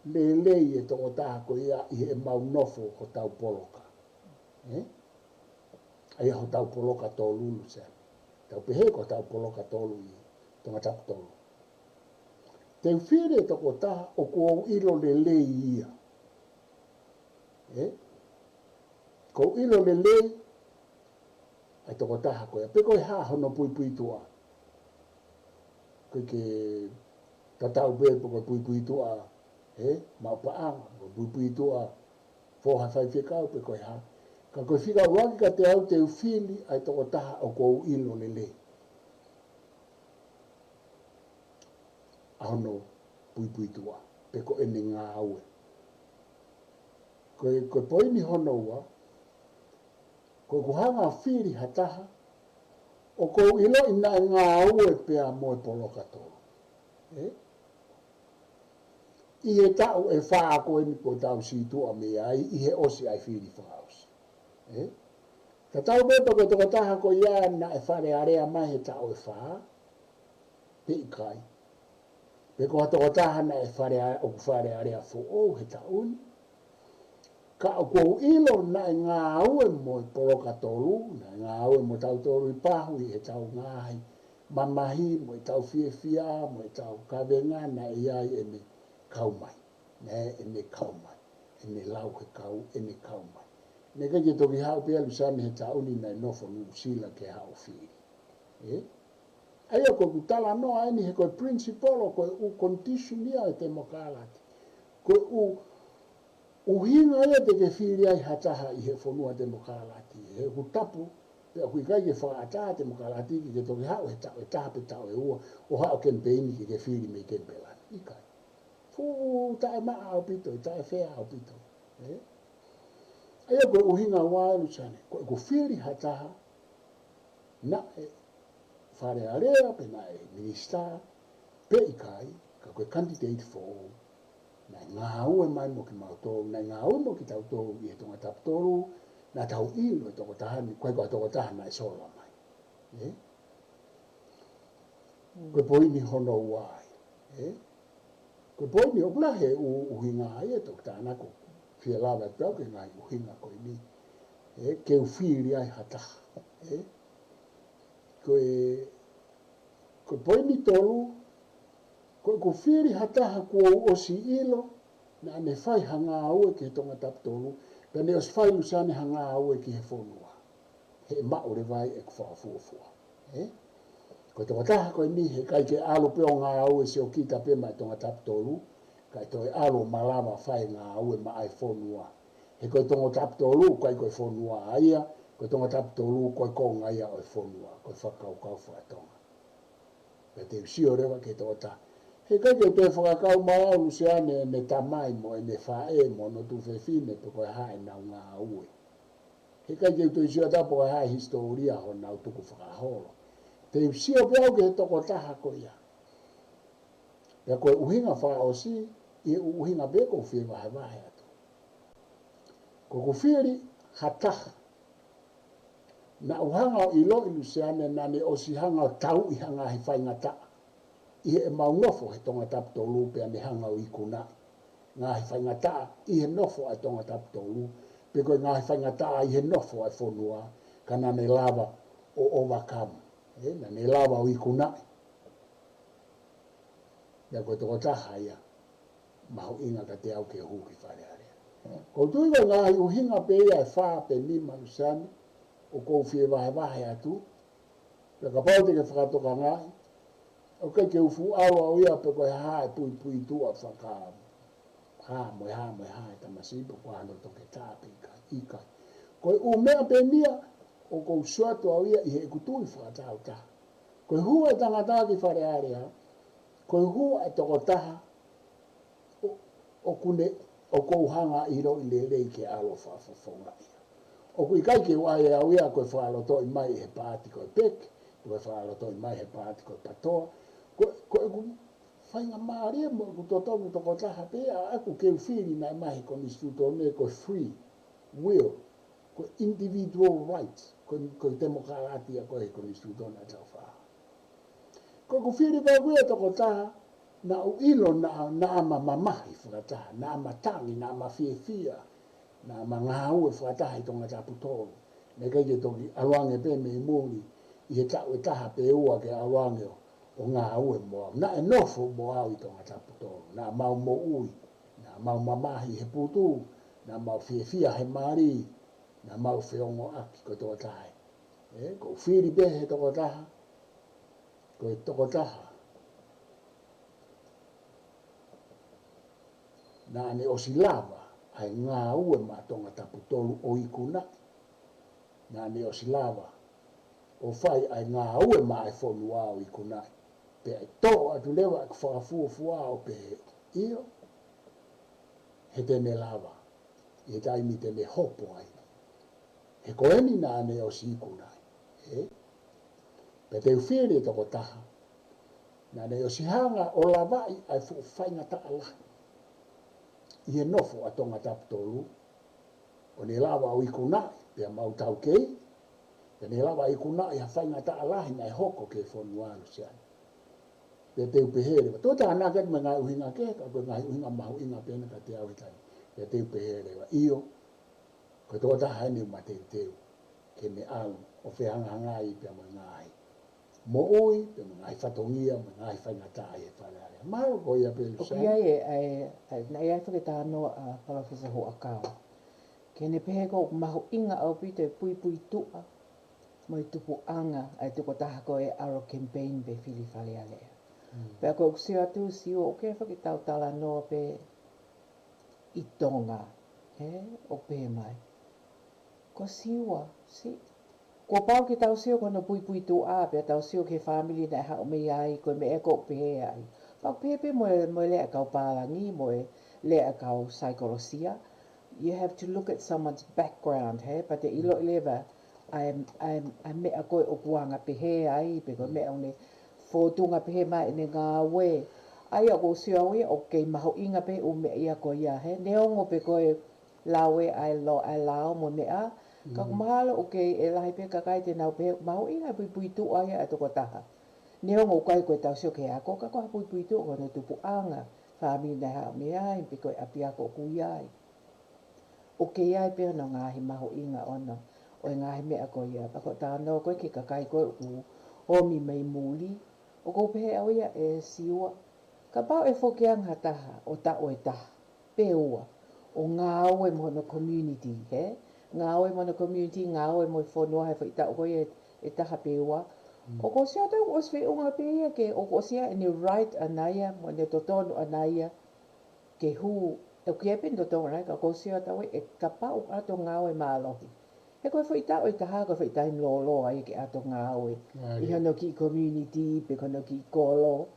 lelei e tokotaha ko ia ʻi heʻemau nofo hotau poloka. Ē? ʻA ia hotau poloka tolu, Luseane. Tau pehē ko hotau poloka tolu ʻi Tongatapu tolu. Te u fili e tokotaha ʻoku ou ʻilo lelei ia. Ē? ʻOku ou ʻilo lelei ʻa e tokotaha ko ia, pe ko e hā hono puipuituʻa. Ko e ke tatau pē pe ko e puipuituʻa, ē, maʻu paʻanga, ko e puipuituʻa fou ha faifekau pe ko e hā. Ka ko e fika ʻuluaki kiate au te u fili ʻa e tokotaha ʻoku ou ʻilo lelei ʻa hono puipuituʻa, pe ko ʻene ngāue. Ko e, ko e poini hono ua, ko ʻeku hanga ʻo fili ha taha ʻoku ou ʻiloʻi naʻe ngāue pea mo e poloka tolu. Ē? ʻI he taʻu ʻe fā ko eni kuo tau situʻa mei ai, ʻi he ʻosi ʻa e fili fakaʻosi. Ē? Tatau pē pe ko e tokotaha ko ia naʻe Fale Alea mai he taʻu ʻe fā, pe ʻikai. Pe ko ha tokotaha naʻe Fale A-, ʻoku Fale Alea foʻou he taʻu ni. Ka ʻoku ou ʻilo naʻe ngāue mo e poloka tolu, naʻe ngāue mo tautolu ʻi Pahu ʻi heʻetau ngaahi mamahi, mo ʻetau fiefia, mo ʻetau kavenga, naʻe ʻi ai ʻene kau mai. Naʻe ʻene kau mai. ʻEne lau he kau, ʻene kau mai. Naʻe ʻikai ke toki haʻu pē ʻa Luseane he taʻu ni naʻe nofo Nuʻusila ke haʻu ʻo fili. Ē? ʻA ia ko ʻeku talanoa eni he ko e principle, ko e ʻū condition ia ʻo e temokalati. Ko e ʻū ʻuhinga ia te ke fili ai ha taha ʻi he fonua temokalati. He ʻoku tapu, pea ʻoku ʻikai ke fakaʻatā temokalati ke ke toki haʻu he taʻu ʻe taha pe taʻu ʻe ua ʻo haʻu ʻo kemipeini ke ke fili mei Kenipela. ʻIkai. Fuʻu taʻemaʻa ʻaupito, taʻefeʻaupito. Ē? ʻA ia ko e ʻuhinga ʻoku ʻai ʻe Luseane, ko ʻeku fili ha taha, naʻe Fale Alea pe naʻe minisitā, pe ʻikai, ka ko e kanititeiti foʻou. Naʻe ngāue mai mo kimautolu, naʻe ngāue mo kitautolu ʻi he Tongatapu tolu, naʻa tau ʻilo e tokotaha ni, ko e ko e tokotaha naʻe sola mai. Ē? Ko e poini hono ua ia. Ē? Ko e poini ʻoku lahi e ʻu-, ʻuhinga ia ʻe Toketā Nako, fie lava atu au ki he ngaahi ʻuhinga ko eni. Ē, ke u fili ai ha taha. Ē? Ko e, ko e poini tolu, ko ʻeku fili ha taha kuo u ʻosi ʻilo, naʻa ne fai ha ngāue ki he Tongatapu tolu, pea ne ʻosi fai ʻe Luseane ha ngāue ki he fonua. He maʻu leva ai ʻeku fakafuofua. Ē? Ko e tokotaha ko eni, heʻikai ke ʻalu pē ʻo ngāue siokita pē maʻa e Tongatapu tolu, kae toe ʻalu ʻo malava fai ngāue maʻa e fonua. He ko e Tongatapu tolu, ʻikai ko e fonua ia, ko e Tongatapu tolu, ko e konga ia ʻo e fonua, ko e fakakaukau faka-Tonga. Pea te u sio leva ki he tokotaha. Heʻikai ke toe fakakau mai ʻa Luseane ʻene tamai mo ʻene faʻē mo hono tuofefine pe ko e hā ʻenau ngāue. Heʻikai ke u toe sio atu pe ko e hā e hisitōlia honau tukufakaholo. Te u sio pē au ki he tokotaha ko ia. Pea ko e ʻuhinga fakaʻosi, ʻi he ʻuhinga pē ʻoku ou fie vahevahe atu. Ko ʻeku fili ha taha, naʻa ku hanga ʻo ʻiloʻi ʻe Luseane naʻa ne ʻosi hanga ʻo tauʻi ha ngaahi faingataʻa ʻi heʻemau nofo he Tongatapu tolu pea ne hanga ʻo ikunaʻi ngaahi faingataʻa ʻi he nofo ʻa e Tongatapu tolu, pe ko e ngaahi faingataʻa ʻi he nofo ʻa e fonua, ka naʻa ne lava ʻo overcome. Ē, naʻa ne lava ʻo ikunaʻi. Pea ko e tokotaha ia mahuʻinga kiate au ke hū ki Fale Alea. ʻOku ou tui ko e ngaahi ʻuhinga pē ia ʻe fā pe nima, Luseane, ʻoku ou fie vahevahe atu. Pea kapau te ke fakatokangaʻi, ʻoku ʻikai ke u fuʻu ʻalu au ia pe ko e hā e puipuituʻa faka-, hā mo e hā mo e hā e tamasiʻi pe ko hano toketā pe ʻikai, ʻikai. Ko e ʻū meʻa pē ia ʻoku ou sio atu au ia ʻi heʻeku tui fakatāutaha. Ko e hū ʻa e tangata ki Fale Alea, ko e hū ʻa e tokotaha ʻo, ʻoku ne, ʻoku ou hanga ʻo ʻiloʻi lelei ke ʻalu ʻo fakafofongaʻi ia. ʻOku ʻikai ke u ʻai au ia ko e fakalotoʻi mai ʻe he paati ko e peke, ko e fakalotoʻi mai ʻe he paati ko e patoa. Ko, ko ʻeku faingamālie mo ʻeku totonu tokotaha pē ʻaʻaku ke u fili naʻe mai he konisitūtone ko e free will, ko e individual rights, ko, ko e temokalati ia ko e konisitūtone ʻa e tau fā. Ko ʻeku fili pē au ia e tokotaha, naʻa ku ʻilo naʻa, naʻa ma mamahi fakataha, naʻa ma tangi, naʻa ma fiefia, naʻa ma ngāue fakataha ʻi Tongatapu tolu. Naʻe ʻikai ke toki ʻalu ange pē mei muli ʻi he taʻu ʻe taha pe ua ke ʻalu ange ʻo, ʻo ngāue mo au. Naʻe nofo mo au ʻi Tongatapu tolu. Naʻa mau moʻui, naʻa mau mamahi he putu, naʻa mau fiefia he mali, naʻa mau feongoʻaki ko e tokotaha. Ē, ko ʻeku fili pē he tokotaha, ko e tokotaha naʻa ne ʻosi lava ʻa e ngāue maʻa Tongatapu tolu ʻo ikunaʻi. Naʻa ne ʻosi lava ʻo fai ʻa e ngāue maʻa e fonua ʻo ikunaʻi. Pea ʻe toʻo atu leva ʻeku fakafuofua ʻo pehē, ʻio, he te ne lava ʻi he taimi te ne hopo ai. He ko eni naʻa ne ʻosi ikunaʻi. Ē? Pea te u fili e tokotaha naʻa ne ʻosi hanga ʻo lavaʻi ʻa e fuʻu faingataʻa lahi ʻi he nofo ʻa Tongatapu tolu, ʻo ne lava ʻo ikunaʻi, pea mau taukei, pea ne lava ʻo ikunaʻi ha faingataʻa lahi naʻe hoko ki he fonua ʻa Luseane. Pea te u pehē leva, tuʻo tānaki atu mo e ngaahi ʻuhinga kehe, ka ko e ngaahi ʻuhinga mahuʻinga pē ena kiate au he taimi. Pea te u pehē leva, ʻio, ko e tokotaha eni ʻoku ma teuteu ke ne ʻalu ʻo fehangahangai pea mo e ngaahi moʻui, pea mo e ngaahi fatongia, mo e ngaahi faingataʻa ʻi he Fale Alea. Mahalo ko ia pē, ʻoku ʻi Luseane. Ai e, ʻa e, ʻa e, naʻe ʻi ai e fakatalanoa ʻa Palōfesa Huʻakau ke ne pehē ko e mahuʻinga ʻaupito e puipuituʻa mo e tupuʻanga ʻa e tokotaha ko ē ʻalu ʻo campaign pe fili Fale Alea. Mm. Pea ko ʻeku sio atu, Siua, ʻoku ʻi ai e fakatalanoa pē ʻi Tonga, ē, ʻo pehē mai, ko Siua, si-, kuo pau ke tau sio ki hono puipuituʻa, pea tau sio ki he fāmili naʻe haʻu mei ai, ko e meʻa ʻoku pehē ai, Pau pē pē mo e, mo e lea kau pālangi, mo e lea kau saikolosia. You have to look at someone's background, he? Pea te ʻiloʻi leva ʻa e, ʻa e, ʻa e meʻa ko ē ʻoku anga pehē ai, pe ko e meʻa ʻoku ne fōtunga pehē mai ʻene ngāue. ʻA ia ʻoku ou sio au ia ʻoku kei mahuʻinga pē ʻū meʻa ia ko ia, he? Neongo pē ko e lau ʻa e lo-, ʻa e lao mo e meʻa, ka ʻoku mahalo ʻoku kei ʻe lahi pē kakai te nau pehē, mahuʻinga e puipuituʻa ia ʻa e tokotaha. Neongo ʻoku ʻikai ko e tau sio ki he ako, ka ko ha puipuituʻa ko hono tupuʻanga, fāmili naʻe haʻu mei ai, pe ko e ʻapiako ʻoku ʻi ai. ʻOku kei ʻi ai pē hono ngaahi mahuʻinga ʻono, ʻo e ngaahi meʻa ko ia, pea ko e talanoa ko ē ki he kakai ko ē ʻoku ʻomi mei muli, ʻoku ou pehē au ia ʻe Siua, kapau ʻe foki ange ha taha, ʻo taʻu ʻe taha pe ua, ʻo ngāue mo hono community, he? Ngāue mo hono community, ngāue mo e fonua he foʻi taʻu ko ia ʻe taha pe ua. ʻOku ou sio atu ʻoku ʻosi feʻunga pē ia ke, ʻoku ʻosi ʻi ai ʻene right ʻana ia, mo ʻene totonu ʻana ia, ke hū, ʻoku ʻi ai pē ʻene totonu ʻana ia, ka ʻoku ou sio atu ʻe kapau ʻoku ʻalu ʻo ngāue mālohi. He ko e foʻi taʻu ʻe taha, ko e foʻi taimi lōloa ia ke ʻalu ʻo ngāue. ʻI hono kiʻi community, pe ko hono kiʻi kolo.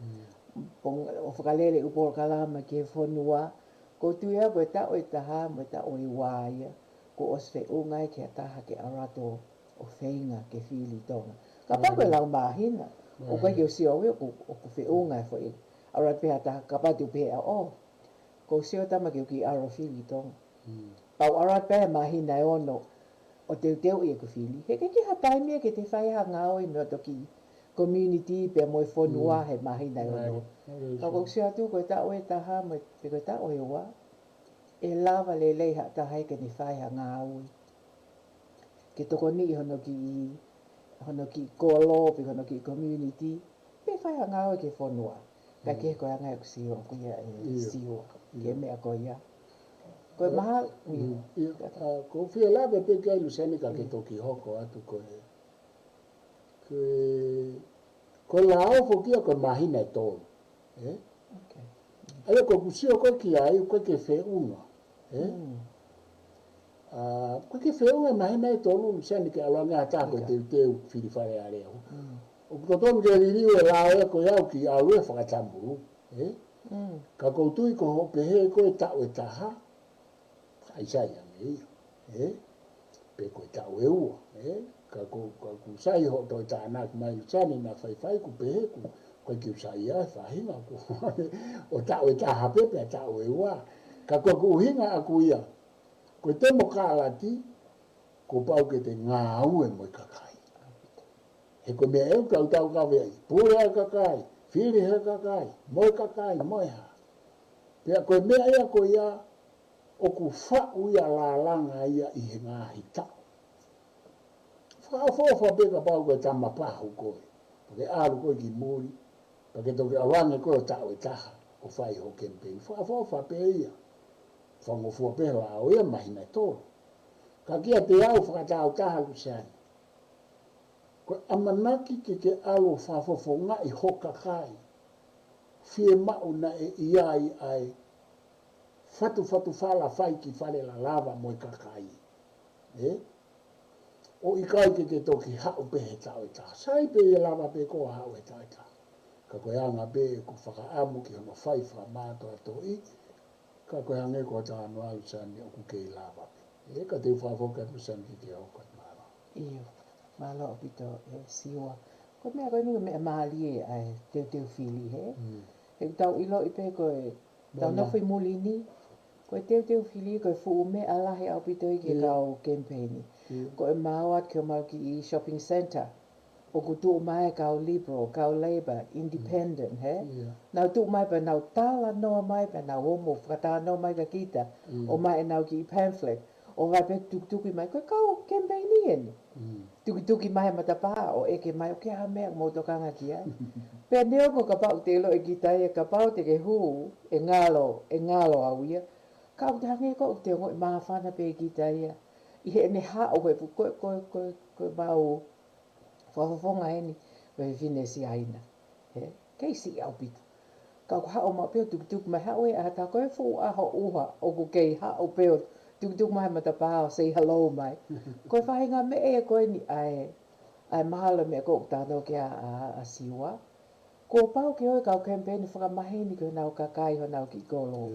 ʻO fakalele ʻū polokalama ki he fonua. ʻOku ou tui au ko e taʻu ʻe taha, mo e taʻu ʻe ua ia. ʻOku ʻosi feʻunga ia ki ha taha ke ʻalu atu ʻo feinga ke fili Tonga. Kapau ko e lau māhina, ʻoku ʻikai ke u sio au ia ʻoku, ʻoku feʻunga e foʻi. ʻAlu atu pē ha taha, kapau te u pehē au, ʻoku ou sio atu au ke u kiʻi ʻalu ʻo fili Tonga. Pau ʻalu atu pē māhina ʻe ono ʻo teuteuʻi ʻeku fili. He ʻikai ke ʻi ai ha taimi ia ke te fai ha ngāue mei hoto kiʻi community pea mo e fonua he māhina ʻe ono. Ka ʻoku ou sio atu ko e taʻu ʻe taha mo e, pe ko e taʻu ʻe ua, ʻe lava lelei ha taha ia ke ne fai ha ngāue. Ke tokoniʻi hono kiʻi, hono kiʻi kolo, pe hono kiʻi community, pe fai ha ngāue ki he fonua. Ka ke ko e anga ʻeku sio, ko ia ʻe Siua, ki he meʻa ko ia. Ko e mahalo, ʻio, ʻio, ʻa, ʻoku ou fie lave pē ki ai Luseane ka ke toki hoko atu ko e, ko e, ko e lao foki ia ko e māhina ʻe tolu. ʻE? ʻA ia ko ʻeku sio ko ē ki ai, ʻoku ʻikai ke feʻunga. ʻE? ʻA, ʻoku ʻikai ke feʻunga e māhina ʻe tolu, Luseane ke ʻalu ange ha taha ko e teuteu fili Fale Alea. ʻOku totonu ke liliu e lao ia ko ia ʻoku kiʻi ʻalu ia fakatamulu. ʻE? Ka ʻoku ou tui ko hoʻo pehē ko e taʻu ʻe taha, ʻai sai ange ia, ʻe? Pe ko e taʻu ʻe ua, ʻe? Ka ko, ka ʻoku sai hoʻo toe tānaki mai Luseane naʻa faifai ʻoku pehē ʻoku, ʻoku ʻikai ke u saiʻia he faʻahinga ʻoku, ʻo taʻu ʻe taha pē, pea taʻu ʻe ua. Ka ko ʻeku ʻuhinga ʻaʻaku ia, ko e temokalati, kuo pau ke te ngāue mo e kakai. He ko e meʻa ʻoku tau taukaveʻi, pule ʻa e kakai, fili ʻe he kakai, mo e kakai, mo e hā. Pea ko e meʻa ia ko ia, ʻoku faʻu ia lālanga ia ʻi he ngaahi taʻu. Fakaʻofoʻofa pē kapau ko e tama pahu koe. Pea ke ʻalu koe ki muli, pea ke toki ʻalu ange koe ʻo taʻu ʻe taha, ʻo fai hoʻo kemipeini. Fakaʻofoʻofa pē ia. Fakangofua pē lao ia māhina ʻe tolu. Ka kiate au fakatāutaha Luseane. Ko e ʻamanaki ke ke ʻalu ʻo fakafofongaʻi ho kakai. Fiemaʻu naʻe ʻi ai ʻa e fatufatufala fai ki Fale Lalava mo e kakai. ʻE? ʻO ʻikai ke ke toki haʻu pē he taʻu ʻe taha. Sai pē ʻe lava pē koe ʻo haʻu he taʻu ʻe taha. Ka ko e anga pē ʻeku fakaʻamu ki hono fai fakamātoatoʻi, ka ko e hangē ko e talanoa Luseane ʻoku kei lava pē. ʻE, ka te u fakafoki atu Luseane ke ke hoko atu, mālō. ʻIo, mālō ʻaupito ʻe Siua. Ko e meʻa ko eni ko e meʻa mālie ʻa e teuteu fili, he? He ʻoku tau ʻiloʻi pē ko e, tau nofo ʻi muli ni, ko e teuteu fili ko e fuʻu meʻa lahi ʻaupito ia ki he kau kemipeini. Ko e mau atu ki homau kiʻi shopping centre. ʻOku tuʻu mai e kau Liberal, kau Labour, Independent, he? Nau tuʻu mai pea nau talanoa mai, pea nau ō mo fakatalanoa mai kia kita, ʻomai ʻenau kiʻi pamphlet, ʻo vakai pē, tukituki mai, ko e kau kemipeini eni. Tukituki mai he matapā, ʻo ʻeke mai, ʻoku ʻi ai ha meʻa ʻoku mou tokanga ki ai. Pea neongo kapau te ʻiloʻi ʻe kita ia, kapau te ke hū, ʻe ngalo, ʻe ngalo au ia. Ka ʻoku te hangē ko ē ʻoku te ongoʻi māfana pē kita ia. ʻI heʻene haʻu he fu-, ko e, ko e, ko e, ko e mau fakafofonga eni, mo e fefine Siaina. He, kei siʻi ʻaupito. Ka ʻoku haʻu maʻu pē ʻo tukituki mai, haʻu ē, ʻa e taha ko e fuʻu ʻaho ʻuha, ʻoku kei haʻu pē ʻo tukituki mai he matapā ʻo say hello mai. Ko e faʻahinga meʻa ia ko eni ʻa e, ʻa e mahalo meʻa ko ē ʻoku talanoa ki ai ʻa, ʻa, ʻa Siua. Kuo pau ke ʻoua ʻe kau campaign fakamaheni ki honau kakai honau kiʻi kolo.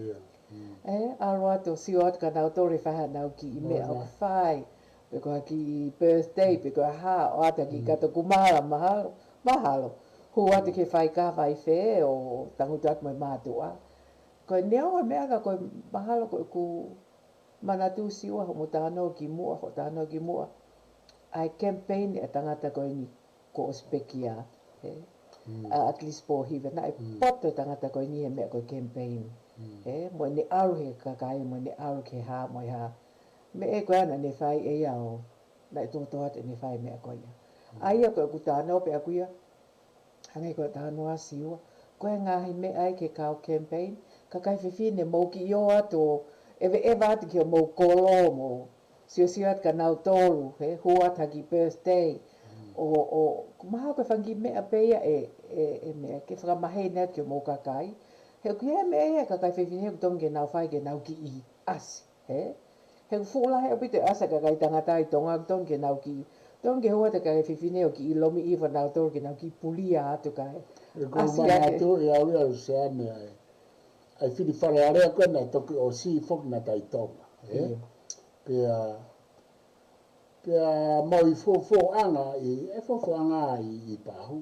ʻE, ʻalu atu ʻo sio atu kia nautolu e fai haʻanau kiʻi meʻa ʻoku fai. Pe ko ha kiʻi birthday, pe ko ha, ʻoatu ha kiʻi kato kumala, mahalo, mahalo. Hū atu ki he faikava ʻi fē ʻo tangutu atu mo e mātuʻa. Ko e neongo e meʻa ka ko e mahalo ko ʻeku manatuʻi ua hoʻomo talanoa ki muʻa, hoʻo talanoa ki muʻa. ʻA e campaign ʻa e tangata ko eni kuo ʻosi pekia, ē? ʻA ʻAkilisi Pōhiva, naʻe poto e tangata ko eni he meʻa ko e campaign. Ē? Mo ʻene ʻalu he kakai, mo ʻene ʻalu ki he hā, mo e hā. Meʻa ko ē naʻa ne fai ʻe ia ʻo, naʻe tōtō atu ʻene fai meʻa ko ia. ʻA ia ko ʻeku talanoa pē ʻaku ia, hangē ko e talanoa ʻa Siua. Ko e ngaahi meʻa ia ke kau campaign, kakai fefine mou kiʻi ō atu ʻo ʻeveʻeva atu ki homou kolo mo siosio atu kia nautolu, he, hū atu ha kiʻi birthday. ʻO, ʻo, ko e mahalo ko e fanga kiʻi meʻa pē ia ʻe, ʻe, ʻe meʻa ke fakamaheni atu ki homou kakai. He ʻoku ʻi ai e meʻa ia kakai fefine ʻoku totonu ke nau fai ke nau kiʻi ʻasi, he? He ʻoku fuʻu lahi ʻaupito e ʻasi ʻa e kakai tangata ʻi Tonga, ʻoku totonu ke nau kiʻi, totonu ke hū atu e kakai fefine ʻo kiʻi lomiʻi ʻa nautolu ke nau kiʻi pulia atu kae ʻAsi ake. ʻE, ko e manatuʻi ʻe au ia ʻa Luseane ʻa e, ʻa e fili Fale Alea ko ē naʻe toki ʻosi foki naʻa ta ʻi Tonga, ē? ʻIo. Pea, pea mau ʻi Fofoʻanga ʻi, ʻe Fofoʻanga ʻi, ʻi Pahu.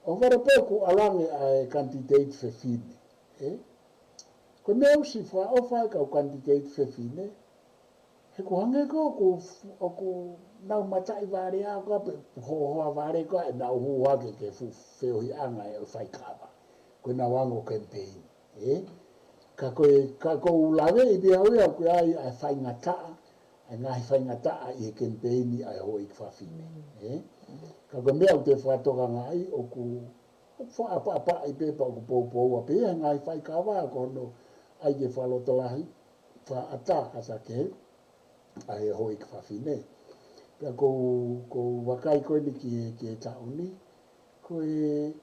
ʻO vale pē ʻoku ʻalu ange ʻa e candidate fefine, ē? Ko e meʻa ʻosi fakaʻofa e kau candidate fefine, he ʻoku hangē ko ē ʻoku, ʻoku nau mataʻi vale ʻa ko ē pe hohoa vale ko ē ʻenau hū hake ki he fuʻu feohiʻanga ʻo e faikava. Ko ʻenau ango campaign, ē? Ka ko e, ka ʻoku ou laveʻi pē au ia ʻoku ʻi ai ʻa e faingataʻa, ʻa e ngaahi faingataʻa ʻi he campaign ʻa e houʻeiki fafine, ē? Ka ko e meʻa ʻoku te fakatokangaʻi ʻoku, ʻoku fakaʻapaʻapaʻi pē pea ʻoku poupoua pē ia he ngaahi faikava ko hono ʻai ke fakalotolahi, fakaʻataʻatā kehe ʻa e houʻeiki fafine. Pea ʻoku ou, ʻoku ou vakai ko eni ki he, ki he taʻu ni, ko e,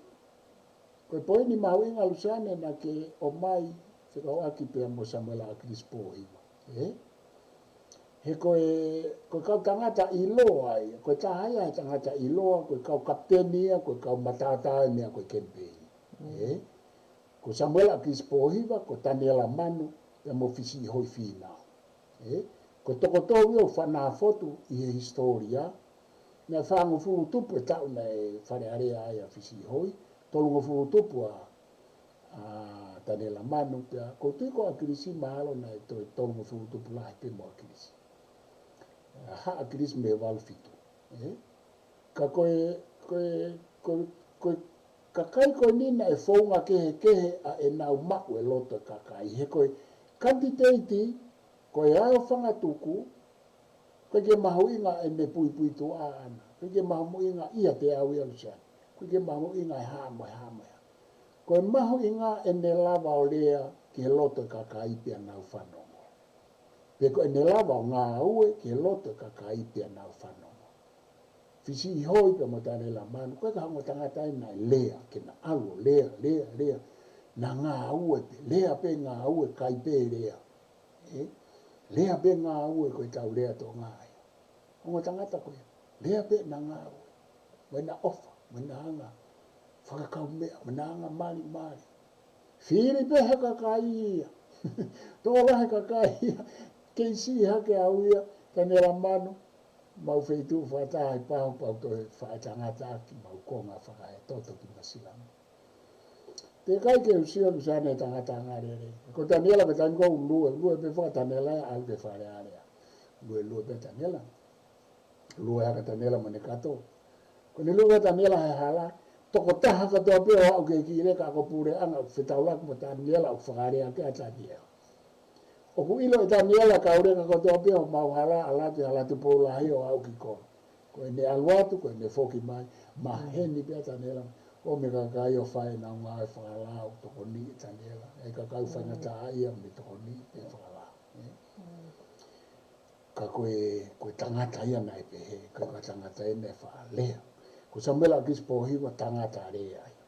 ko e poini mahuʻinga Luseane naʻa ke ʻomai fekauʻaki pea mo Samuela ʻAkilisi Pōhiva, ē? He ko e, ko e kau tangata ʻiloa ia, ko e taha ia he tangata ʻiloa, ko e kau kapiteni ia, ko e kau mataotao e meʻa ko e campaign, ē? Ko Samuela ʻAkilisi Pōhiva, ko Taniela Manu, pea mo Fisiʻihoi Fīnau. Ē? Ko e toko tolu ia ʻoku faʻa fotu ʻi he hisitōlia, naʻe fāngofulu tupu e taʻu naʻe Fale Alea ai ʻa Fisiʻihoi, tolungofulu tupu ʻa, ʻa Taniela Manu, pea ʻoku ou tui ko ʻAkilisi mahalo naʻe toe tolungofulu tupu lahi pē mo ʻAkilisi. ʻA, haʻa ʻAkilisi mei he valu fitu. Ē? Ka ko e, ko e, ko e, ko e kakai ko eni naʻe founga kehekehe ʻa ʻenau maʻu e loto e kakai. He ko e candidate, ko e ao fangatuku, ʻoku ʻikai ke mahuʻinga ʻene puipuituʻa ʻaʻana. ʻOku ʻikai ke mahuʻinga ia te au ia Luseane. ʻOku ʻikai ke mahuʻinga e hā mo e hā mo e hā. Ko e mahuʻinga ʻene lava ʻo lea ki he loto e kakai pea nau fanongo. Pe ko ʻene lava ʻo ngāue ki he loto e kakai pea nau fanongo. Fisiʻihoi pea mo Taniela Manu, ko e kau ongo tangata ia naʻe lea, ke na ʻalu ʻo lea, lea, lea. Na ngāue pē, lea pē ngāue, kai pē lea. Ē? Lea pē ngāue ko e tau lea Tonga ia. Ongo tangata ko ia, lea pē na ngāue. Mo ʻena ʻofa, mo ʻena anga fakakaumeʻa, mo ʻena anga malimali. Fili pē he kakai ia. Tō lahi e kakai ia. Kei siʻi hake au ia, Taniela Manu, mau feituʻu fakataha ʻi Pahu pea u toe faʻa tangata ʻaki mau konga fakaetoto ki Masilama. Teʻeki ai ke u sio Luseane he tangata angalelei. Ko Taniela ko e taimi ko ē ʻoku lue, lue pē foki ʻa Taniela ia ʻalu ki Fale Alea. Lue, lue pē Taniela. Lue hake ʻa Taniela mo ʻene kato. Ko ʻene lue ʻa Taniela he hala, tokotaha kātoa pē ʻo aʻu ki he kiʻi leka ko e puleʻanga ʻoku fetaulaki mo Taniela ʻoku fakalea ʻaki ʻa Taniela. ʻOku ʻilo ʻe Taniela kau leka kātoa pē ʻo mau hala, ʻalu atu, hala atu Poulahi ʻo aʻu ki Kolo. Ko ʻene ʻalu atu, ko ʻene foki mai, maheni pē ʻa Taniela, ʻo mei he kakai ʻo fai ʻenau ngāue fakalau, tokoniʻi ʻe Taniela, ʻe kakai faingataʻaʻia mo e tokoniʻi pē fakalau. Ē? Ka ko e, ko e tangata ia naʻe pehē, ko e tangata ia naʻe faʻa lea. Ko Samuela ʻAkilisi Pōhiva tangata lea ia.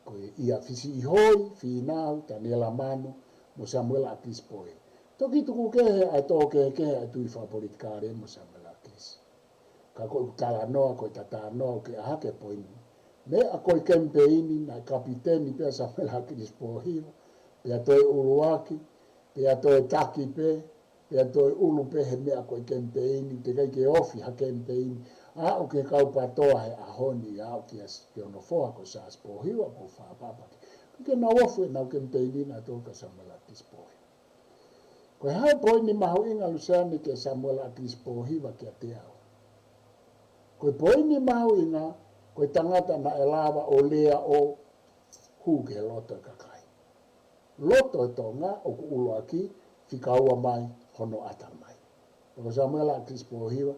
Ko ia Fisiʻihoi Fīnau, Taniela Manu, mo Samuela ʻAkilisi Pōhiva. Toki tuku kehe ʻa e tō kehekehe ʻa e tui fakapolitikale mo Samuela ʻAkilisi. Ka ko ʻeku talanoa, ko e tatanoa ʻoku ke ʻā hake he poini. Meʻa ko e kemipeini naʻe kapiteni pē ʻa Samuela ʻAkilisi Pōhiva, pea toe ʻuluaki, pea toe taki pē, pea toe ʻulu pē he meʻa ko e kemipeini, teʻeki ai ke ofi ha kemipeini, aʻu ki he kau PATOA he ʻaho ni, aʻu ki he, ki hono foha ko Siaosi Pōhiva, ko Fapapaki. Ke nau ofi ʻenau kemipeini naʻe ka Samuela ʻAkilisi Pōhiva. Ko e hā e poini mahuʻinga Luseane kia Samuela ʻAkilisi Pōhiva kiate au? Ko e poini mahuʻinga, ko e tangata naʻe lava ʻo lea ʻo hū ki he loto e kakai. Loto e Tonga ʻoku ʻuluaki fika ua mai hono ʻatamai. Ko Samuela ʻAkilisi Pōhiva,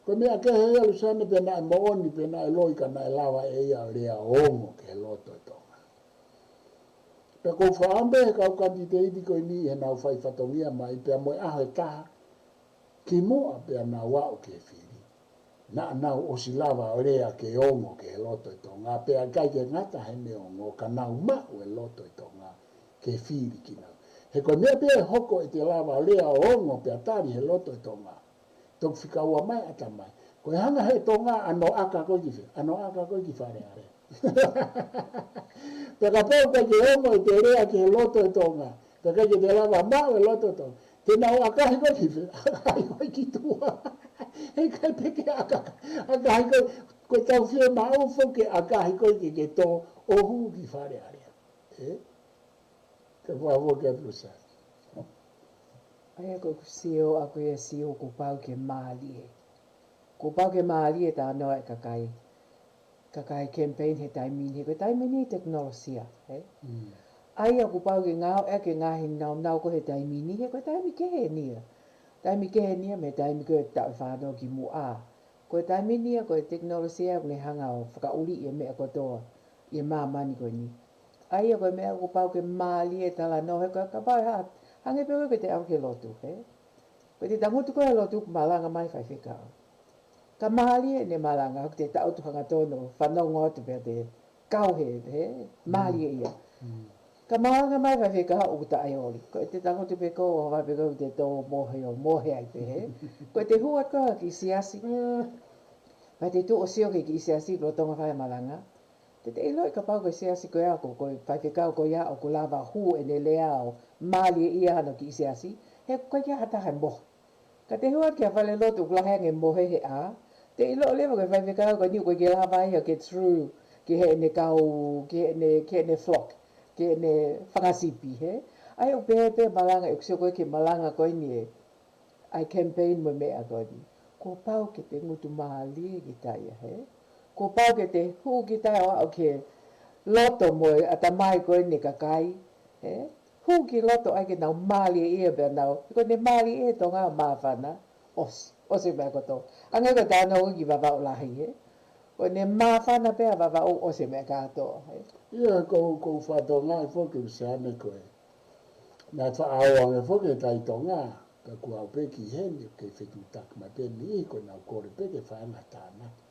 ko e meʻa kehe ia Luseane pe naʻe moʻoni pe naʻe loi ka naʻe lava ʻe ia ʻo lea ʻo ongo ki he loto e Tonga. Pea ʻoku ou fakaʻamu pē he kau kanititeiti ko eni heʻenau fai fatongia mai pea mo e ʻaho ʻe taha kimuʻa pea nau aʻu ki he fili, naʻa nau ʻosi lava ʻo lea ke ongo ki he loto e Tonga, pea ʻikai ke ngata heʻene ongo ka nau maʻu e loto e Tonga ke fili kinautolu. He ko e meʻa pē ʻe hoko ʻete lava ʻo lea ʻo ongo pea tali he loto e Tonga, toki fika ua mai ʻatamai. Ko e hanga he Tonga ʻo ʻaka koe ki fē? ʻO ʻaka koe ki Fale Alea. Pea kapau ʻoku ʻikai ke ongo ʻete lea ki he loto e Tonga, pea ʻikai ke te lava maʻu e loto e Tonga, te nau ʻakahi koe ki fē? ʻAkahi koe ki tuʻa. Heʻikai pē ke ʻaka, ʻakahi koe, ko e tau fiemaʻu foki ke ʻakahi koe ke ke tō ʻo hū ki Fale Alea. Ē? Ke fua foki atu sa. ʻA ia ko ʻeku sio, ʻa ko ia sio kuo pau ke mālie. Kuo pau ke mālie e talanoa e kakai, kakai kemipeini he taimi ni, he ko e taimi ni tekinolosia, ē? Mm. ʻA ia kuo pau ke ngāueʻaki e ngaahi naunau ko ē he taimi ni, he ko e taimi kehe eni ia. Taimi kehe eni ia mei he taimi ko ē taʻu ʻe fāngofulu kimuʻa. Ko e taimi ni ia ko e tekinolosia ʻoku ne hanga ʻo fakaʻuliʻi e meʻa kotoa ʻi he māmani ko eni. ʻA ia ko e meʻa kuo pau ke mālie e talanoa he ko e kapau ʻe hā, hangē pē ko ē ke te ʻalu ki he lotu, ē? Ko ʻete tangutu ko ē he lotu kuo malanga mai faifekau. Ka mālie ʻene malanga, ʻoku te taʻutu hangatonu, fanongo atu pea te kau he, he, mālie ia. Mm. Ka malanga mai faifekau ʻoku taʻeoli. Ko ʻete tangutu pē ko ē, ʻo hangē pē ko ē te tō mohe ʻo mohe ai pē, ē? Ko ʻete hū atu ko ē ki he siasi. Pea te tuʻu ʻo sio ki he siasi lolotonga fai malanga. Te te ʻiloʻi kapau ko e siasi ko ia ko, ko e faifekau ko ia ʻoku lava hū ʻene lea ʻo mālie ia hano ki he siasi, he ʻoku ʻikai ke ʻi ai ha taha ʻe mohe. Ka te hū atu ki ha falelotu ʻoku lahi ange e mohe he ʻā, te ʻilo leva ko e faifekau ko eni ʻoku ʻikai ke lava ia ke true ki heʻene kau, ki heʻene, ki heʻene flock, ki heʻene fanga sipi, hē? ʻA ia ʻoku pehē pē malanga, ʻeku sio ko ē ki he malanga ko eni ē, ʻa e campaign mo e meʻa ko eni. Kuo pau ke te ngutu mālie kita ia, hē? Kuo pau ke te hū kita ʻo aʻu ki he loto mo e ʻatamai ko eni e kakai, hē? Hū ki loto ai ke nau mālie ia pea nau, he ko ʻene mālie ʻi he Tonga ʻo māfana, ʻosi, ʻosi e meʻa kotoa. Hangē ko e talanoa ki Vavaʻu lahi, hē? Ko ʻene māfana pē ʻa Vavaʻu ʻosi e meʻa kātoa, hē? Ia, ko, ko e fatongia foki Luseane ko ē. Naʻe faʻa ʻoange foki e tai Tonga, ka kuo aʻu pē ki heni, kei fetuʻutaki mai pē ni, ko ʻenau kole pē ke fai ha tānaki.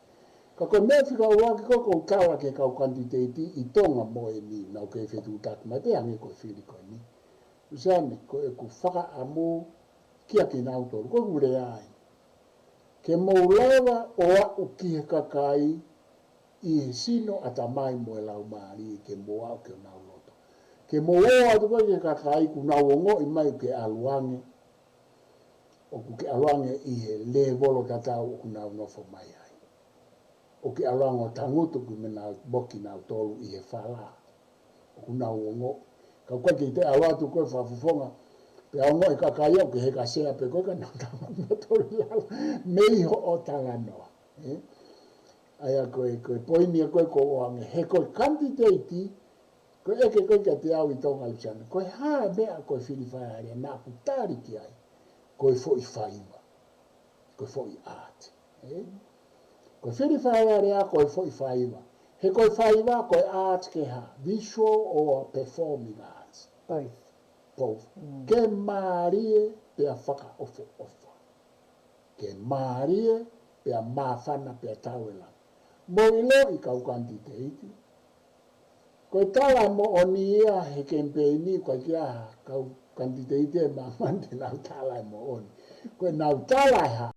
Ka ko e meʻa fika ua ke ko, ko e kau ʻa e kau kanititeiti ʻi Tonga mo eni, nau kei fetuʻutaki mai pē hangē ko e fili ko eni. Luseane, ko ʻeku fakaʻamu kia kinautolu, ko ʻeku lea eni. Ke mou lava ʻo aʻu ki he kakai ʻi he sino, ʻatamai mo e laumālie, ke mou aʻu ki honau loto. Ke mou ō atu ko ē ki he kakai ʻoku nau ongoʻi mai ʻoku ke ʻalu ange, ʻoku ke ʻalu ange ʻi he lēvolo tatau ʻoku nau nofo mai ai. ʻOku ke ʻalu ange ʻo tangutu ʻoku meimei moki kinautolu ʻi he fala ʻoku nau ongoʻi. Ka ʻoku ʻikai ke te ʻalu atu ko ē fakafofonga, pea ongoʻi e kakai ʻoku ke heka sea pē ko ē ka nau tangutu kinautolu ʻi lalo mei hoʻo talanoa, ē? ʻA ia ko e, ko e poini ia ko ē ʻoku ou ʻoange, he ko e kanititeiti, ko e ʻeke ko ē kiate au ʻi Tonga, Luseane, ko e hā e meʻa ko e fili faiʻalea, naʻa ku tali ki ai, ko e foʻi faiva, ko e foʻi art, ē? Ko e fili faiʻalea ko e foʻi faiva. He ko e faiva, ko e art ke hā, visual or performing arts? Both. Both. Mm. Ke mālie pea fakaʻofoʻofa. Ke mālie pea māfana pea tau e langi. Mou ʻiloʻi kau kanititeiti, ko e tala e moʻoni ia he kemipeini, ʻoku ʻikai ke ʻi ai ha kau kanititeiti ʻi māmani te nau tala e moʻoni. Ko ʻenau tala e hā,